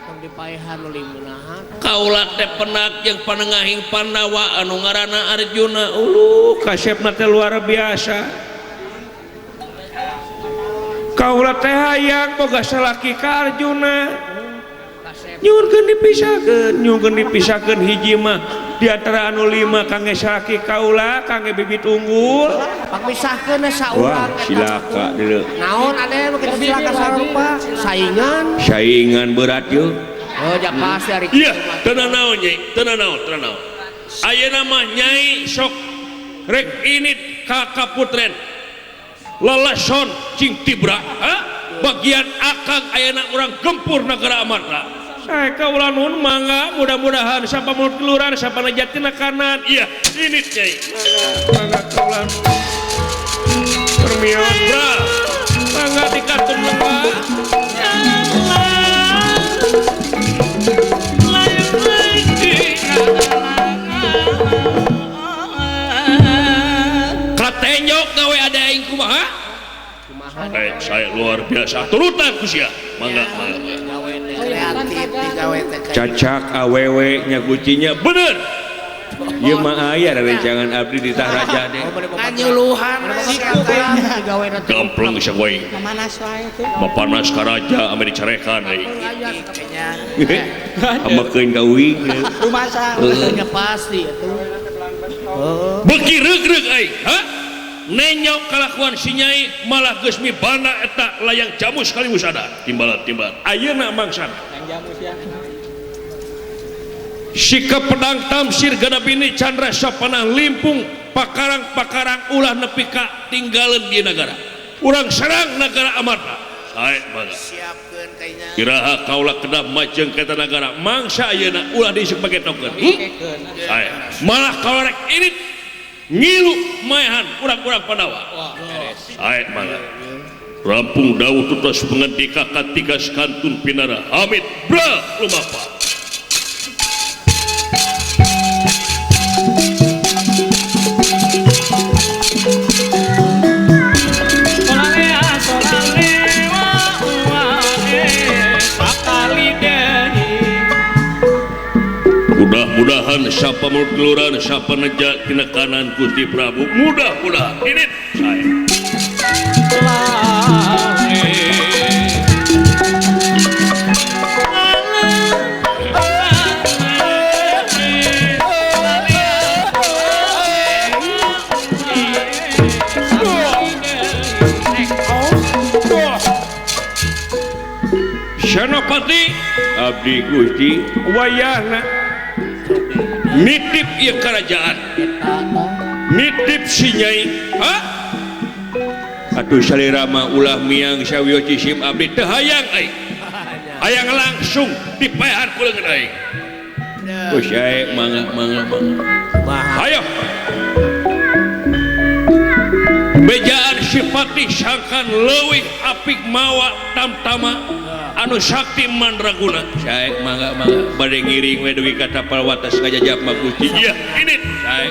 Tong dipaehan nu limunahan. Kaula teh penak jeung panengahing Pandawa anu ngaranna Arjuna. Uluh kasepna teh luar biasa. Kaula teh hayang boga salaki ka Arjuna. Nyuhunkeun dipisahkeun, nyuhunkeun dipisahkeun hiji mah di antara anu lima kangge salaki kaula, kangge bibit unggul. Pangmisahkeun saurang. Wah, silaka deuleu. Naon ade nu kitu silaka sarupa? Saingan. Saingan berat yeuh. Oh, ja pasti ari. Iya, teu naon nyai, teu naon, teu naon. Ayeuna mah nyai sok rek ini ka kaputren. Leleson cing tibra, ha? Bagian akang ayeuna urang gempur nagara Amarta. Saya kaula nuhun mangga mudah-mudahan sapa mulut keluaran sapa najatina kanan. Iya, ini nyai. Mangga kaula. Permios bra. Mangga dikatun lemah. Katenyok gawe ada aing kumaha? Saya luar biasa turutan ku sia. Mangga mangga. Kreatif digawe teh. Cacak awewe nya gucinya bener. Ieu mah aya rerencangan abdi di tah raja deh. Nganyuluhan gampleng sagoy. Mamanas wae teh. Mapanas ka raja ame dicarekan euy. Amakeun ka uing. Rumasa nya pasti atuh. Beuki reug-reug euy, ha? Nenyok kalakuan si nyai malah geus mibana eta layang jamus kaliwusada. Timbalan-timbalan. Ayeuna mangsana. Layang jamus ya. Sikap pedang tamsir gadabini Chandra Sapanah limpung pakarang-pakarang ulah nepi ka tinggalan di negara. Urang serang negara Amarta. Sae mangga. Siapkeun kayaknya. Iraha kaula kedah majeng ka eta nagara mangsa ayeuna ulah disepaketokeun. Sae. Malah kaula rek irit ngilu maehan urang-urang Pandawa. Sae mangga. Rampung dawuh tutos pengendika katiga kantun pinara Hamid bra lumapa. Mudah-mudahan sapa mulut sapa neja tina kanan Gusti Prabu. Mudah-mudahan ini saya. Senopati abdi Gusti wayahna nitip ieu kerajaan nitip si nyai ha atuh salira mah ulah miang sawieu cisim abdi teu hayang aing hayang langsung dipaehan ku leungeun aing geus ae mangga mangga mangga hayo bejaan sipati sangkan leuwih apik mawa tamtama anu sakti mandraguna sae mangga mangga bade ngiring we dugi ka tapal wates ngajajab mah Gusti ieu ini sae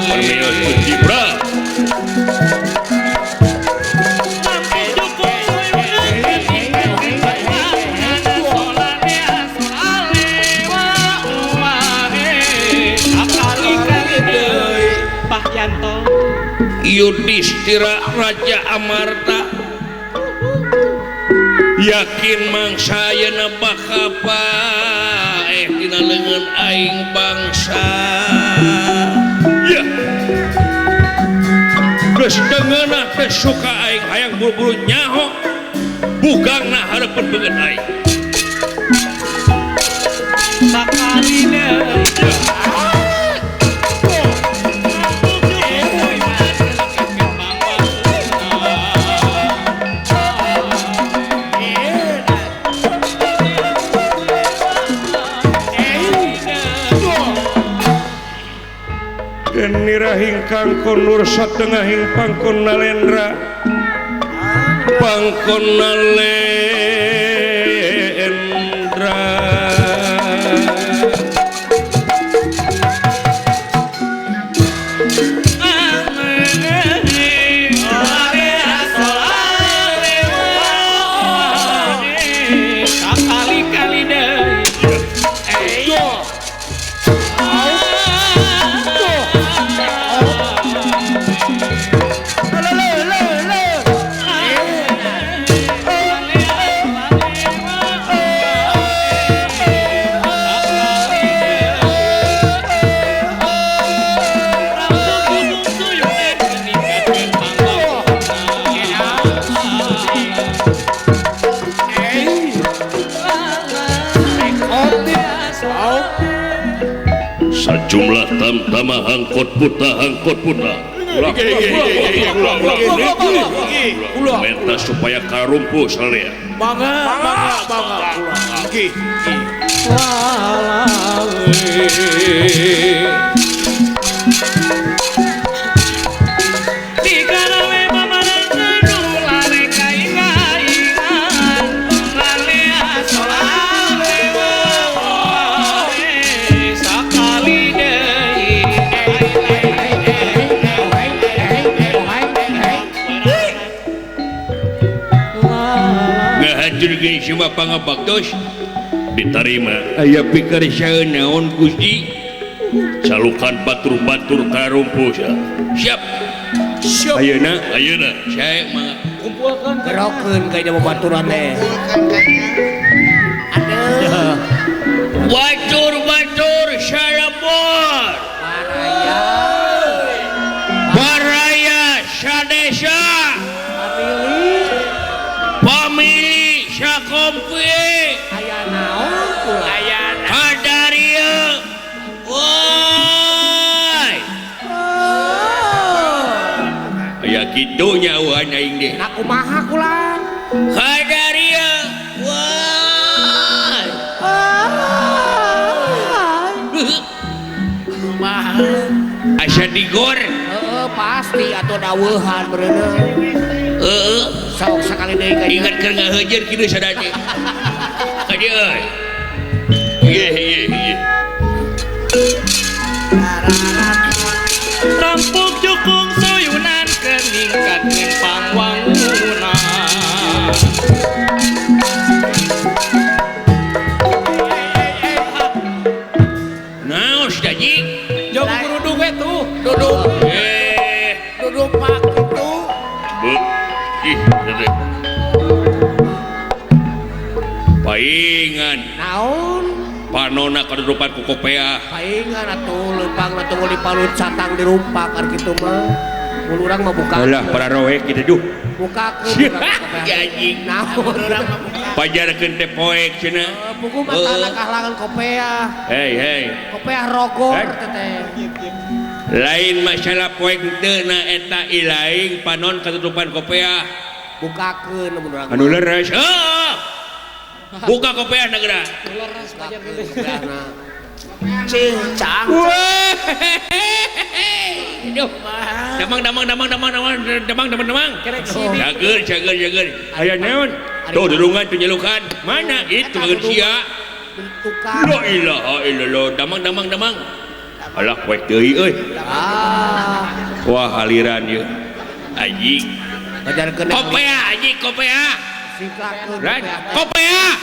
permios Gusti Bra Yudhistira Raja Amarta yakin mangsa ayeuna bakal paeh dina leungeun aing bangsa ya geus teu ngeunah teh suka aing hayang buru-buru nyaho bugangna hareupeun beungeut aing sakali deui. Nirahing kangkon nur satengahing pangkon nalendra pangkon nalendra sakali-kali deui. Sajumlah tamtama hangkot puta hangkot puta minta supaya karumpu salea mangga mangga mangga nggih. Ngahancurkeun semua pangabaktos Diterima. Aya pikir saeun naon Gusti? Calukan batur-batur karumpuh sia. Siap. Siap. Ayeuna ayeuna saya mah kumpulkeun gerokeun ka nya babaturan teh. Aduh. Batur-batur salebur. Baraya. Baraya sadesa. Pamili sakompi. Aya naon kula? Aya kadarieu. Woi. Aya kitu nyauhan aing deh. Nah kumaha kula? Kadarieu. Woi. Kumaha? Asa digor. Heeh, pasti atuh daweuhan bereuneuh. Heeh. Sok sakali deui ka ingat keur ngaheujeun kitu sadaya. Ka dieu euy. Ieu ieu ieu. Rampuk jukung suyunan keningkatkeun pangwangunan. Naon sia ji? Jauh geruduk we tuh. Duduk. Eh, duduk pak kitu. Bu. Ih, dede. Paingan. Naon? Panona kadudupan ku kopeah. Paingan atuh leumpangna tunggu dipalut satang dirumpak ar kitu mah. Mun urang mah buka. Alah para roek kitu duh. Bukakeun urang kopeah. Ya anjing. Naon urang mah buka. Pajarkeun teh poek cenah. Buku mah tanah kahlangan kopeah. Hei hei. Kopeah rogor teteh. Lain masalah poek teu na eta ilaing panon katutupan kopeah. Bukakeun mun urang. Anu leres. Heeh. Buka kopeah na geura. Leres pajarkeun kopeahna. Cincang. Aduh. Damang damang damang damang damang damang damang damang. Jager jager jager. Aya naon? Tuh dulungan tuh nyelukan. Mana itu geus sia. Tukang. La ilaha illallah. Damang damang damang. Alah poek deui euy. Ah. Wah aliran ieu. Anjing. Pajarkeun kopeah anjing kopeah. Singklakeun kopeah.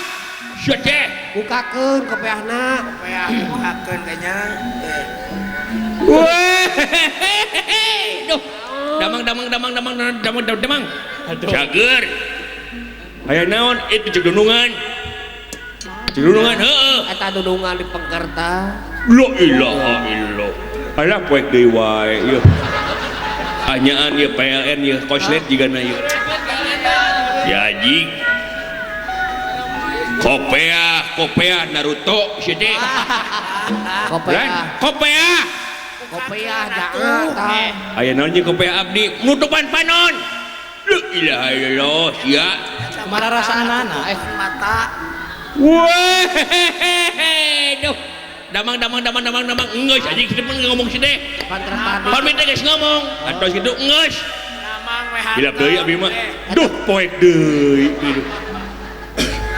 Sia teh. Bukakeun kopeahna. Kopeah bukakeun kayaknya. Weh. Duh. Damang damang damang damang damang damang. Jager. Aya naon itu jeung dunungan. Dunungan heeh. Eta dunungan di pengkerta. La ilaha illallah. Alah poek deui wae ieu. Anyaan ieu PLN ieu koslet jigana ieu. Ya anjing. Kopeah, kopeah Naruto sia teh. Kopeah. Kopeah. Kopeah jangan. Aya naon jeung kopeah abdi nutupan panon. La ilaha illallah sia. Kumaha rasaanana mata. Weh. Duh. Damang damang damang damang damang geus anjing kitu mah ngomong si teh. Pan teh geus ngomong. Atos kitu geus. Damang we. Hilap deui abdi mah. Duh poek deui.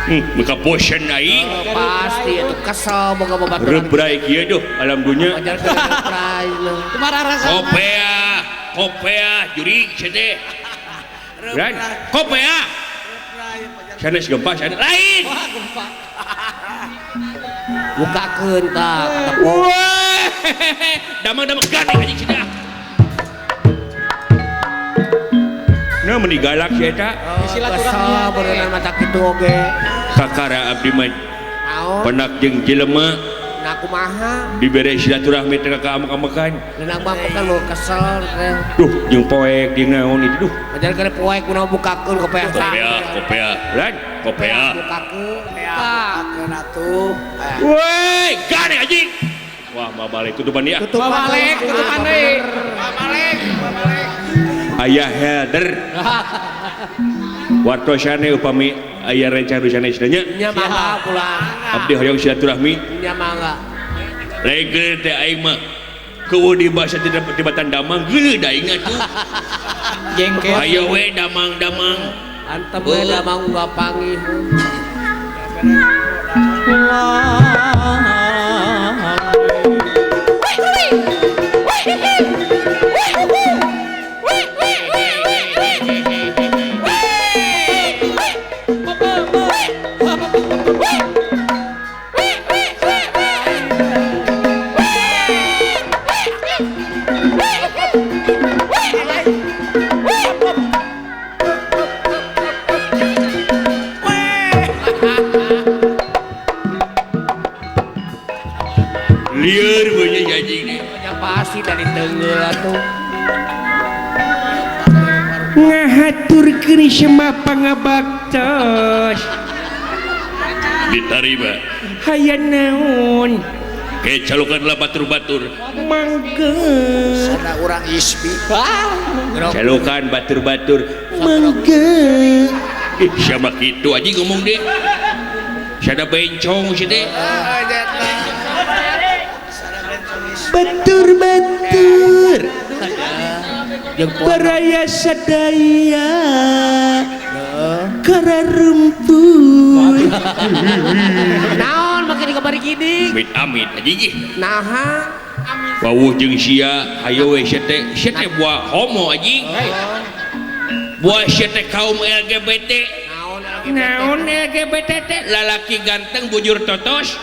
Maka bosen aing. Pasti itu kesel boga babaturan. Rebrai kieu duh alam dunya. Pajarkeun rebrai leuh. Kumaha rasana? Kopeah, kopeah jurig sia teh. Ran, kopeah. Sanes gempa sanes lain. Wah, gempa. Bukakeun tah. Wah. Damang-damang gandeng anjing sia. Nah meni galak sia eta. Kesel beureunan mata kitu oge. Kakara abdi mah penak jeung jelema. Nah kumaha? Dibere silaturahmi teh ka amek-amekan. Leunang mah kan lo kesel teh. Duh jeung poek jeung naon itu duh. Pajarkeun poek kunaon bukakeun kopeah. Kopeah, kopeah. Lan, kopeah. Bukakeun. Bukakeun atuh. Woi, gandeng anjing. Wah, mau balik tutupan dia. Tutupan balik, tutupan deui. Balik, balik. Ayah helder. Wartosane upami aya rencana sanes nya. Nya mangga pulang. Abdi hoyong silaturahmi. Nya mangga. Lain teh aing mah keueuh di basa tibatan damang geuleuh da aing atuh. Jengkel. Ayo we damang-damang. Antep we damang unggal panggih. Lieur we nya anjing nya pasti dari teungeul atuh. Ngahaturkeun sembah pangabaktos. Ditarima. Hayang naon? Ke calukanlah batur-batur. Mangga. Sana urang isbi. Calukan batur-batur. Mangga. Ih, siapa kitu anjing ngomong deh. Sada bencong sih deh. Batur-batur. Baraya sadaya. Kararumpun. Naon make dikabari gini? Amit amit anjing. Naha. Wawuh jeung sia hayo we sia teh buah homo anjing. Buah sia teh kaum LGBT. Naon LGBT teh? Lalaki ganteng bujur totos.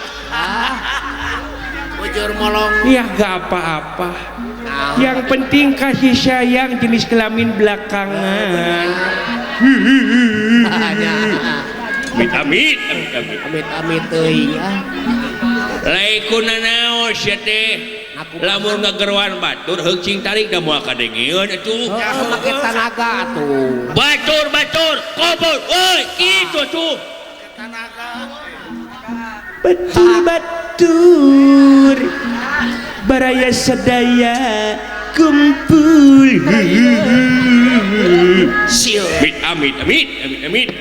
Bujur molong. Ya gak apa-apa. Yang penting kasih sayang jenis kelamin belakangan. Amit amit amit amit amit amit teuing ah. Lain kunanaon sia teh. Lamun ngageroan batur heuk cing tarik da moal kadengeun atuh. Heeh, make tanaga atuh. Batur batur kobor euy kitu atuh. Tanaga. Batur batur. Baraya sadaya kumpul. Sieu. Amit amit amit amit amit.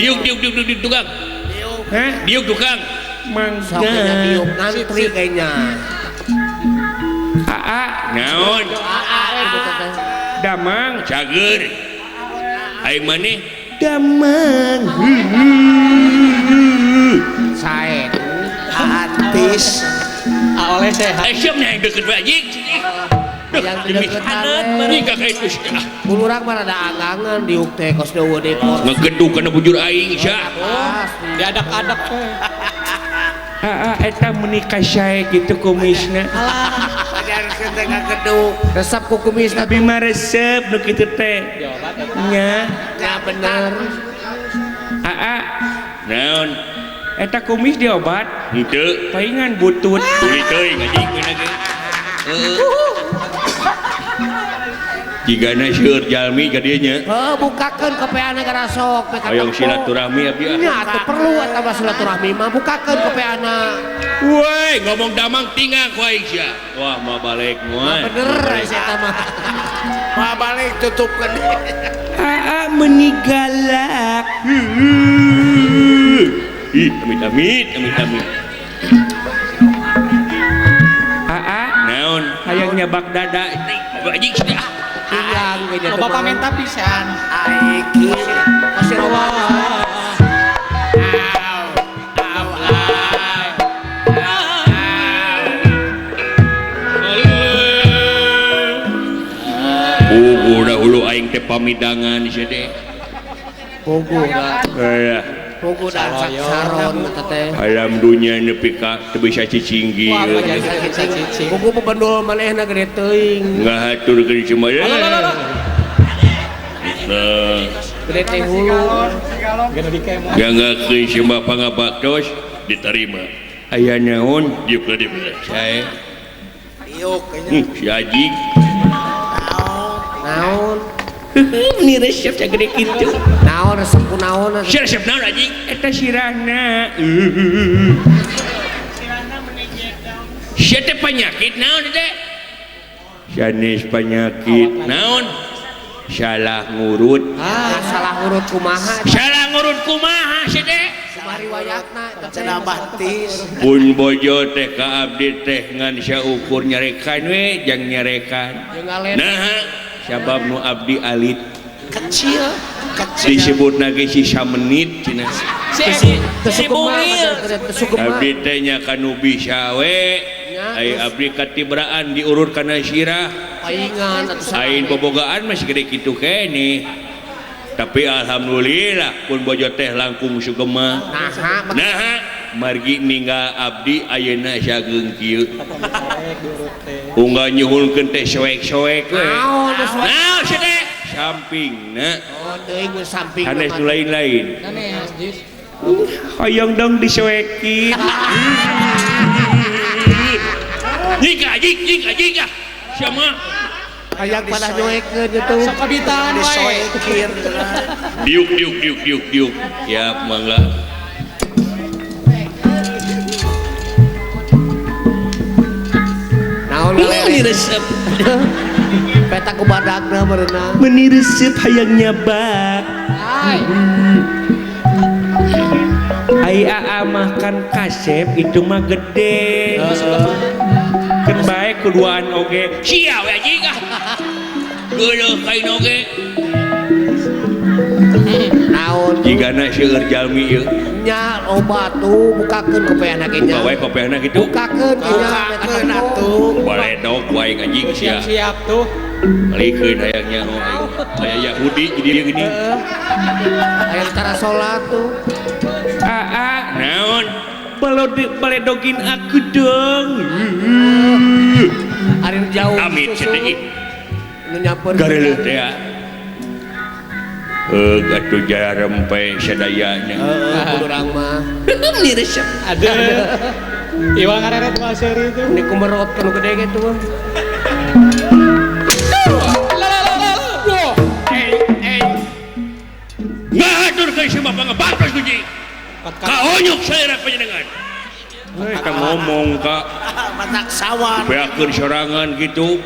Diuk diuk diuk diuk tukang. Hah? Diuk tukang. Mangga. Diuk ngantri kayaknya. Aa. Naon? Damang. Cager. Aing maneh? Damang. Sae. Antis. Oleh sehat. Siap nih yang deket we anjing. Yang deketan we. Nikah ka itu. Urang mah rada anggangan diuk teh kos deui deui. Ngegedug kana bujur aing sia. Diadak-adak teh. Aa eta meuni ka sae kitu kumisna. Ajarkeun teh ngagedug. Resep ku kumisna. Abi mah resep nu kitu teh. Nya. Nya bener. Aa. Naon? Eta kumis diobat? Henteu. Paingan butut. Tuli teuing anjing meuna ge. Heeh. Jigana seueur jalmi ka dieu nya. Heuh, bukakeun kopeana garasok pek. Hoyong silaturahmi abdi ah. Nya atuh perlu eta mah silaturahmi mah bukakeun kopeana. Woi, ngomong damang tinggal ku aing sia. Wah, mau balik moal. Bener sia eta mah. Mau balik tutupkeun. Aa meuni galak. Ih, amit amit amit amit. Aa, naon? Hayang nyabak dada. Anjing sia. Hilang kayaknya. Bapak minta pisan. Aiki. Pasir Allah. Au au au. Dahulu aing teh pamidangan sia teh. Puguh da. Heeh. Puguh da saron eta teh. Alam dunya nepi ka teu bisa cicing kieu. Puguh pebendul manehna gede teuing. Ngahaturkeun cuma. Nah, gede teh hulu. Ganggakeun sembah pangabaktos diterima. Aya naon? Diuk ka dieu. Sae. Diuk si anjing. Naon? Ini resep sagede kitu. Naon resep ku naon? Si resep naon anjing? Eta sirahna. Sirahna meni jedong. Sia teh panyakit naon teh? Sanes panyakit naon? Salah ngurut. Ah, salah ngurut kumaha? Salah ngurut kumaha sia teh? Kumaha riwayatna eta teh? Cenah bahtis. Pun bojo teh ka abdi teh ngan saukur nyarekan we jang nyarekan. Nah, sabab nu abdi alit kecil kecil disebut lagi sisa menit cenah. Si bungil abdi teh nya kanu bisa we ai abdi katibraan diurut kana sirah paingan atuh aing bobogaan masih gede kitu keneh tapi alhamdulillah pun bojo teh langkung sugema naha margi ninggal abdi ayeuna sageung kieu unggal nyuhunkeun teh soek-soek we naon naon sia teh sampingna oh teuing we samping sanes nu lain-lain sanes jis hoyong dong disoekin Jika jik jika jika siapa hayang pada nyoekeun itu Sok kabitaan wae. Disoekir. Diuk diuk diuk diuk diuk ya mangga naon Meni resep peta ku badagna meureunna meni resep hayang nyabak. Hai. Ai aa mah kan kasep itu mah gede. Kan bae kuduaan oge. Sia we anjing ah. Geuleuh kain oge. Naon jigana seueur jalmi ieu. Nya loba tuh bukakeun kopeahna ge nya. Buka wae kopeahna kitu. Bukakeun Bukakeun atuh. Baledog wae anjing sia. Siap-siap tuh. Malikeun hayang nyaho aing. Aya Yahudi jadi dia gini. Hayang cara salat tuh. Aa naon? Baledogin aku dong. Ari jauh. Amit cenah. Nu nyamper. Gareuleut teh. Heug atuh jarempe sadayana. Heeh, urang mah. Meni resep. Ada. Iwang ngareret mah seuri itu. Ini kumerot kan gede gitu mah. Ngahaturkeun semua pangabatos Gusti. Kaonyok saera panjenengan. Ka ngomong ka matak sawan. Beakeun sorangan gitu.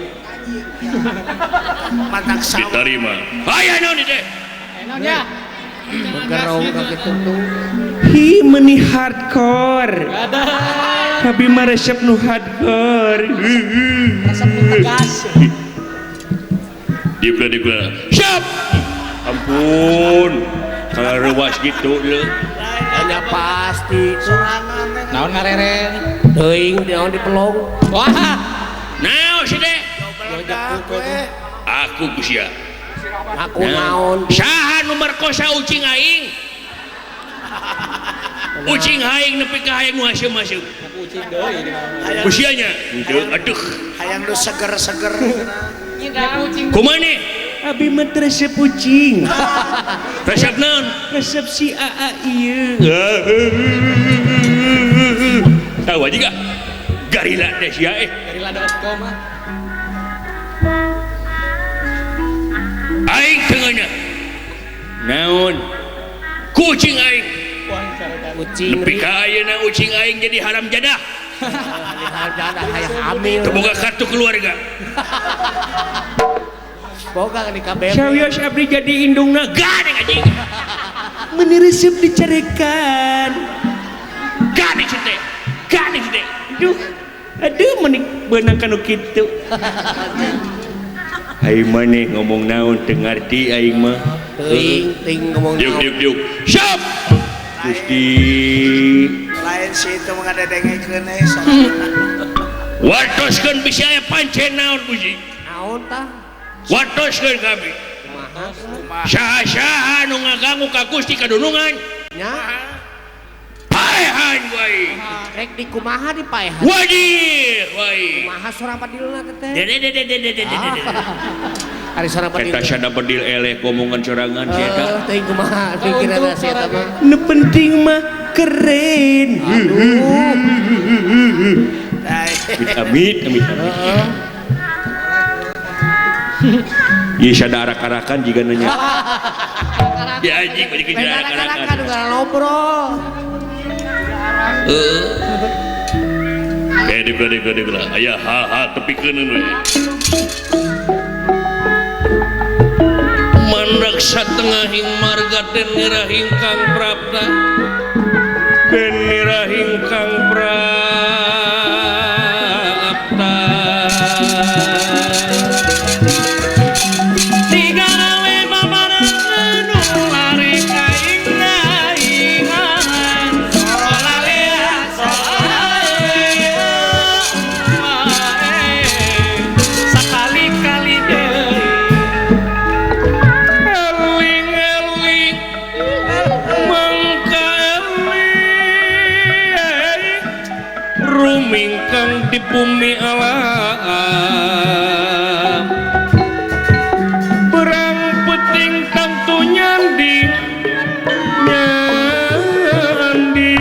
Matak sawan. Diterima. Aya naon ieu teh? Naon ya? Gerong ka kitu tuh. Hi meni hardcore. Ada. Abi mah resep nu hardcore. Resep nu tegas. Dibla dibla. Siap. Ampun. Kalau rewas gitu leuh. Hanya pasti sorangan teh. Naon ngareren? Teuing naon dipelong. Wah. Naon sih teh? Aku kusia. Aku naon? Saha nu merkosa ucing aing? Ucing aing nepi ka hayang nu haseum-haseum. Aku ucing deui di mana. Kusianya. Henteu aduh. Hayang nu seger-seger. Kumaha? Abi mah teu resep ucing. Resep naon? Resep si aa ieu. Tahu aja gak? Garila teh sia eh. Garila.com ah. Aing tengahnya. Naon? Kucing aing. Kucing. Nepi ka ayeuna ucing aing jadi haram jadah. Haram jadah hayang hamil. Teu boga kartu keluarga. Boga di KBB. Sawios abdi jadi indungna gadeng anjing. Meni resep dicarekan. Gadeng teh. Gadeng teh. Aduh. Aduh meni beunang kanu kitu. Aing maneh ngomong naon teu ngarti aing mah. Teuing ting ngomong naon. Diuk diuk diuk. Siap. Gusti. Lain si itu ngadedengekeun eh sorangan. Wartoskeun bisi aya pancen naon Gusti. Naon tah? Wartoskeun kami. Kumaha? Saha-saha nu ngaganggu ka Gusti kadunungan. Nya. Paehan wae. Rek di kumaha di paehan? Wajib wae. Kumaha sora badilna teh? Dede dede dede dede dede. Ari sora badil. Eta sada bedil eleh ngomongan sorangan si eta. Teuing kumaha pikiranna si eta mah. Nu penting mah keren. Aduh. Amit amit amit. Ieu sada arak-arakan jiga nanya. Ya anjing balik ke arak-arakan udah ngobrol. Heeh. Eh dibela dibela dibela. Aya hal-hal tepikeun we. Mandak satengahing marga den nirahing kang prapta. Den nirahing kang prapta. Rumingkang di bumi alam berang penting tentu nyandi nyandi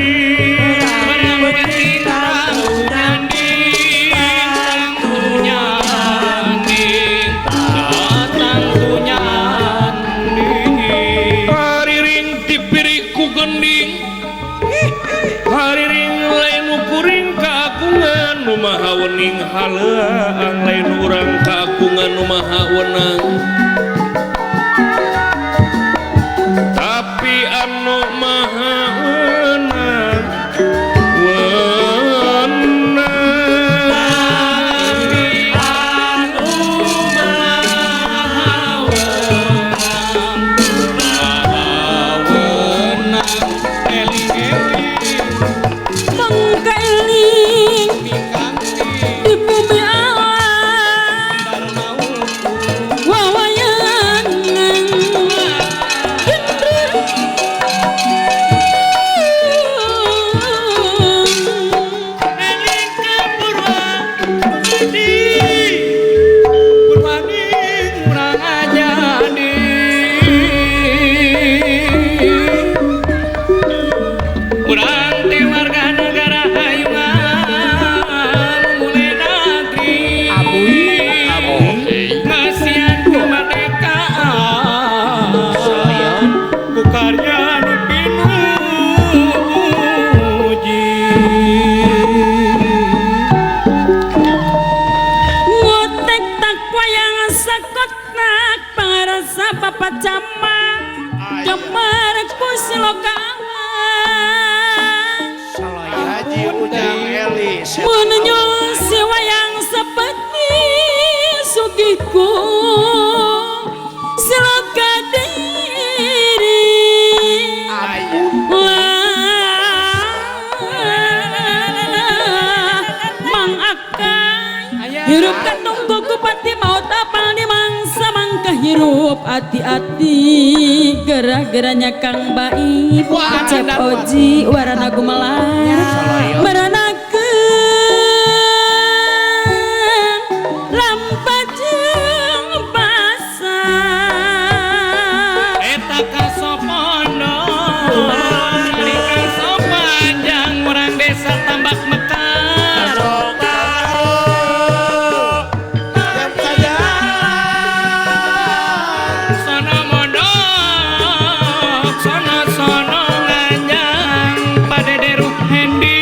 berang penting tentu nyandi kenging haleang lain urang kagungan nu maha wenang tapi anu maha wenang wenang Tapi anu maha wenang maha wenang eling-eling mangkailing mikangti di bumi awan dharma ukur wawayangan eling ka Purwadi Purwadi urang ajadi urang teh warga negara hayungan mulai negeri ngasihan kemerdekaan ku karya nu pinuji. Ngotek tak wayang sakotak pangarasa bapak camang camar ku siloka Haji Ujang Eli Menunyu si wayang seperti sugiku siloka diri. Wah, Mang Akai hirup katunggu kupati maut apal di mangsa mangka hirup hati-hati gerah-gerahnya Kang Baib Cep Oji warana gumelar meranakeun lampa jeung pasar Eta kasopondo ari kasopanjang urang desa Tambak Mekar sono mondok sono sono nganjang padederuk hendi.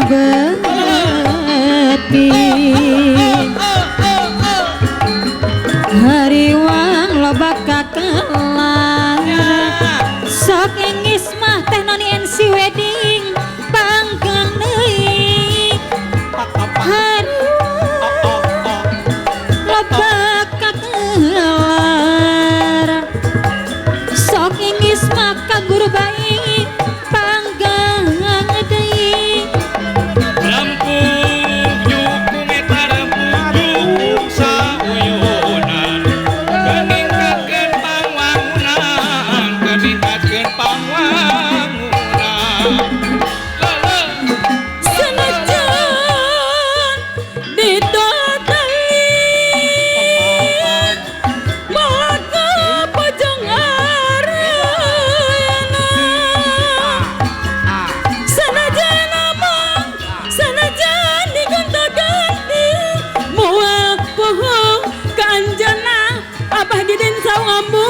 bepi hariwang loba kakelar sok engis mah teh noni NC wedding panggang deui hariwang loba kakelar sok engis mah ka guru bayi panggang deui senajan ditotali maka pojong arena senajan amang senajan digonta-ganti moal poho ka anjeunna Abah Didin saung ambu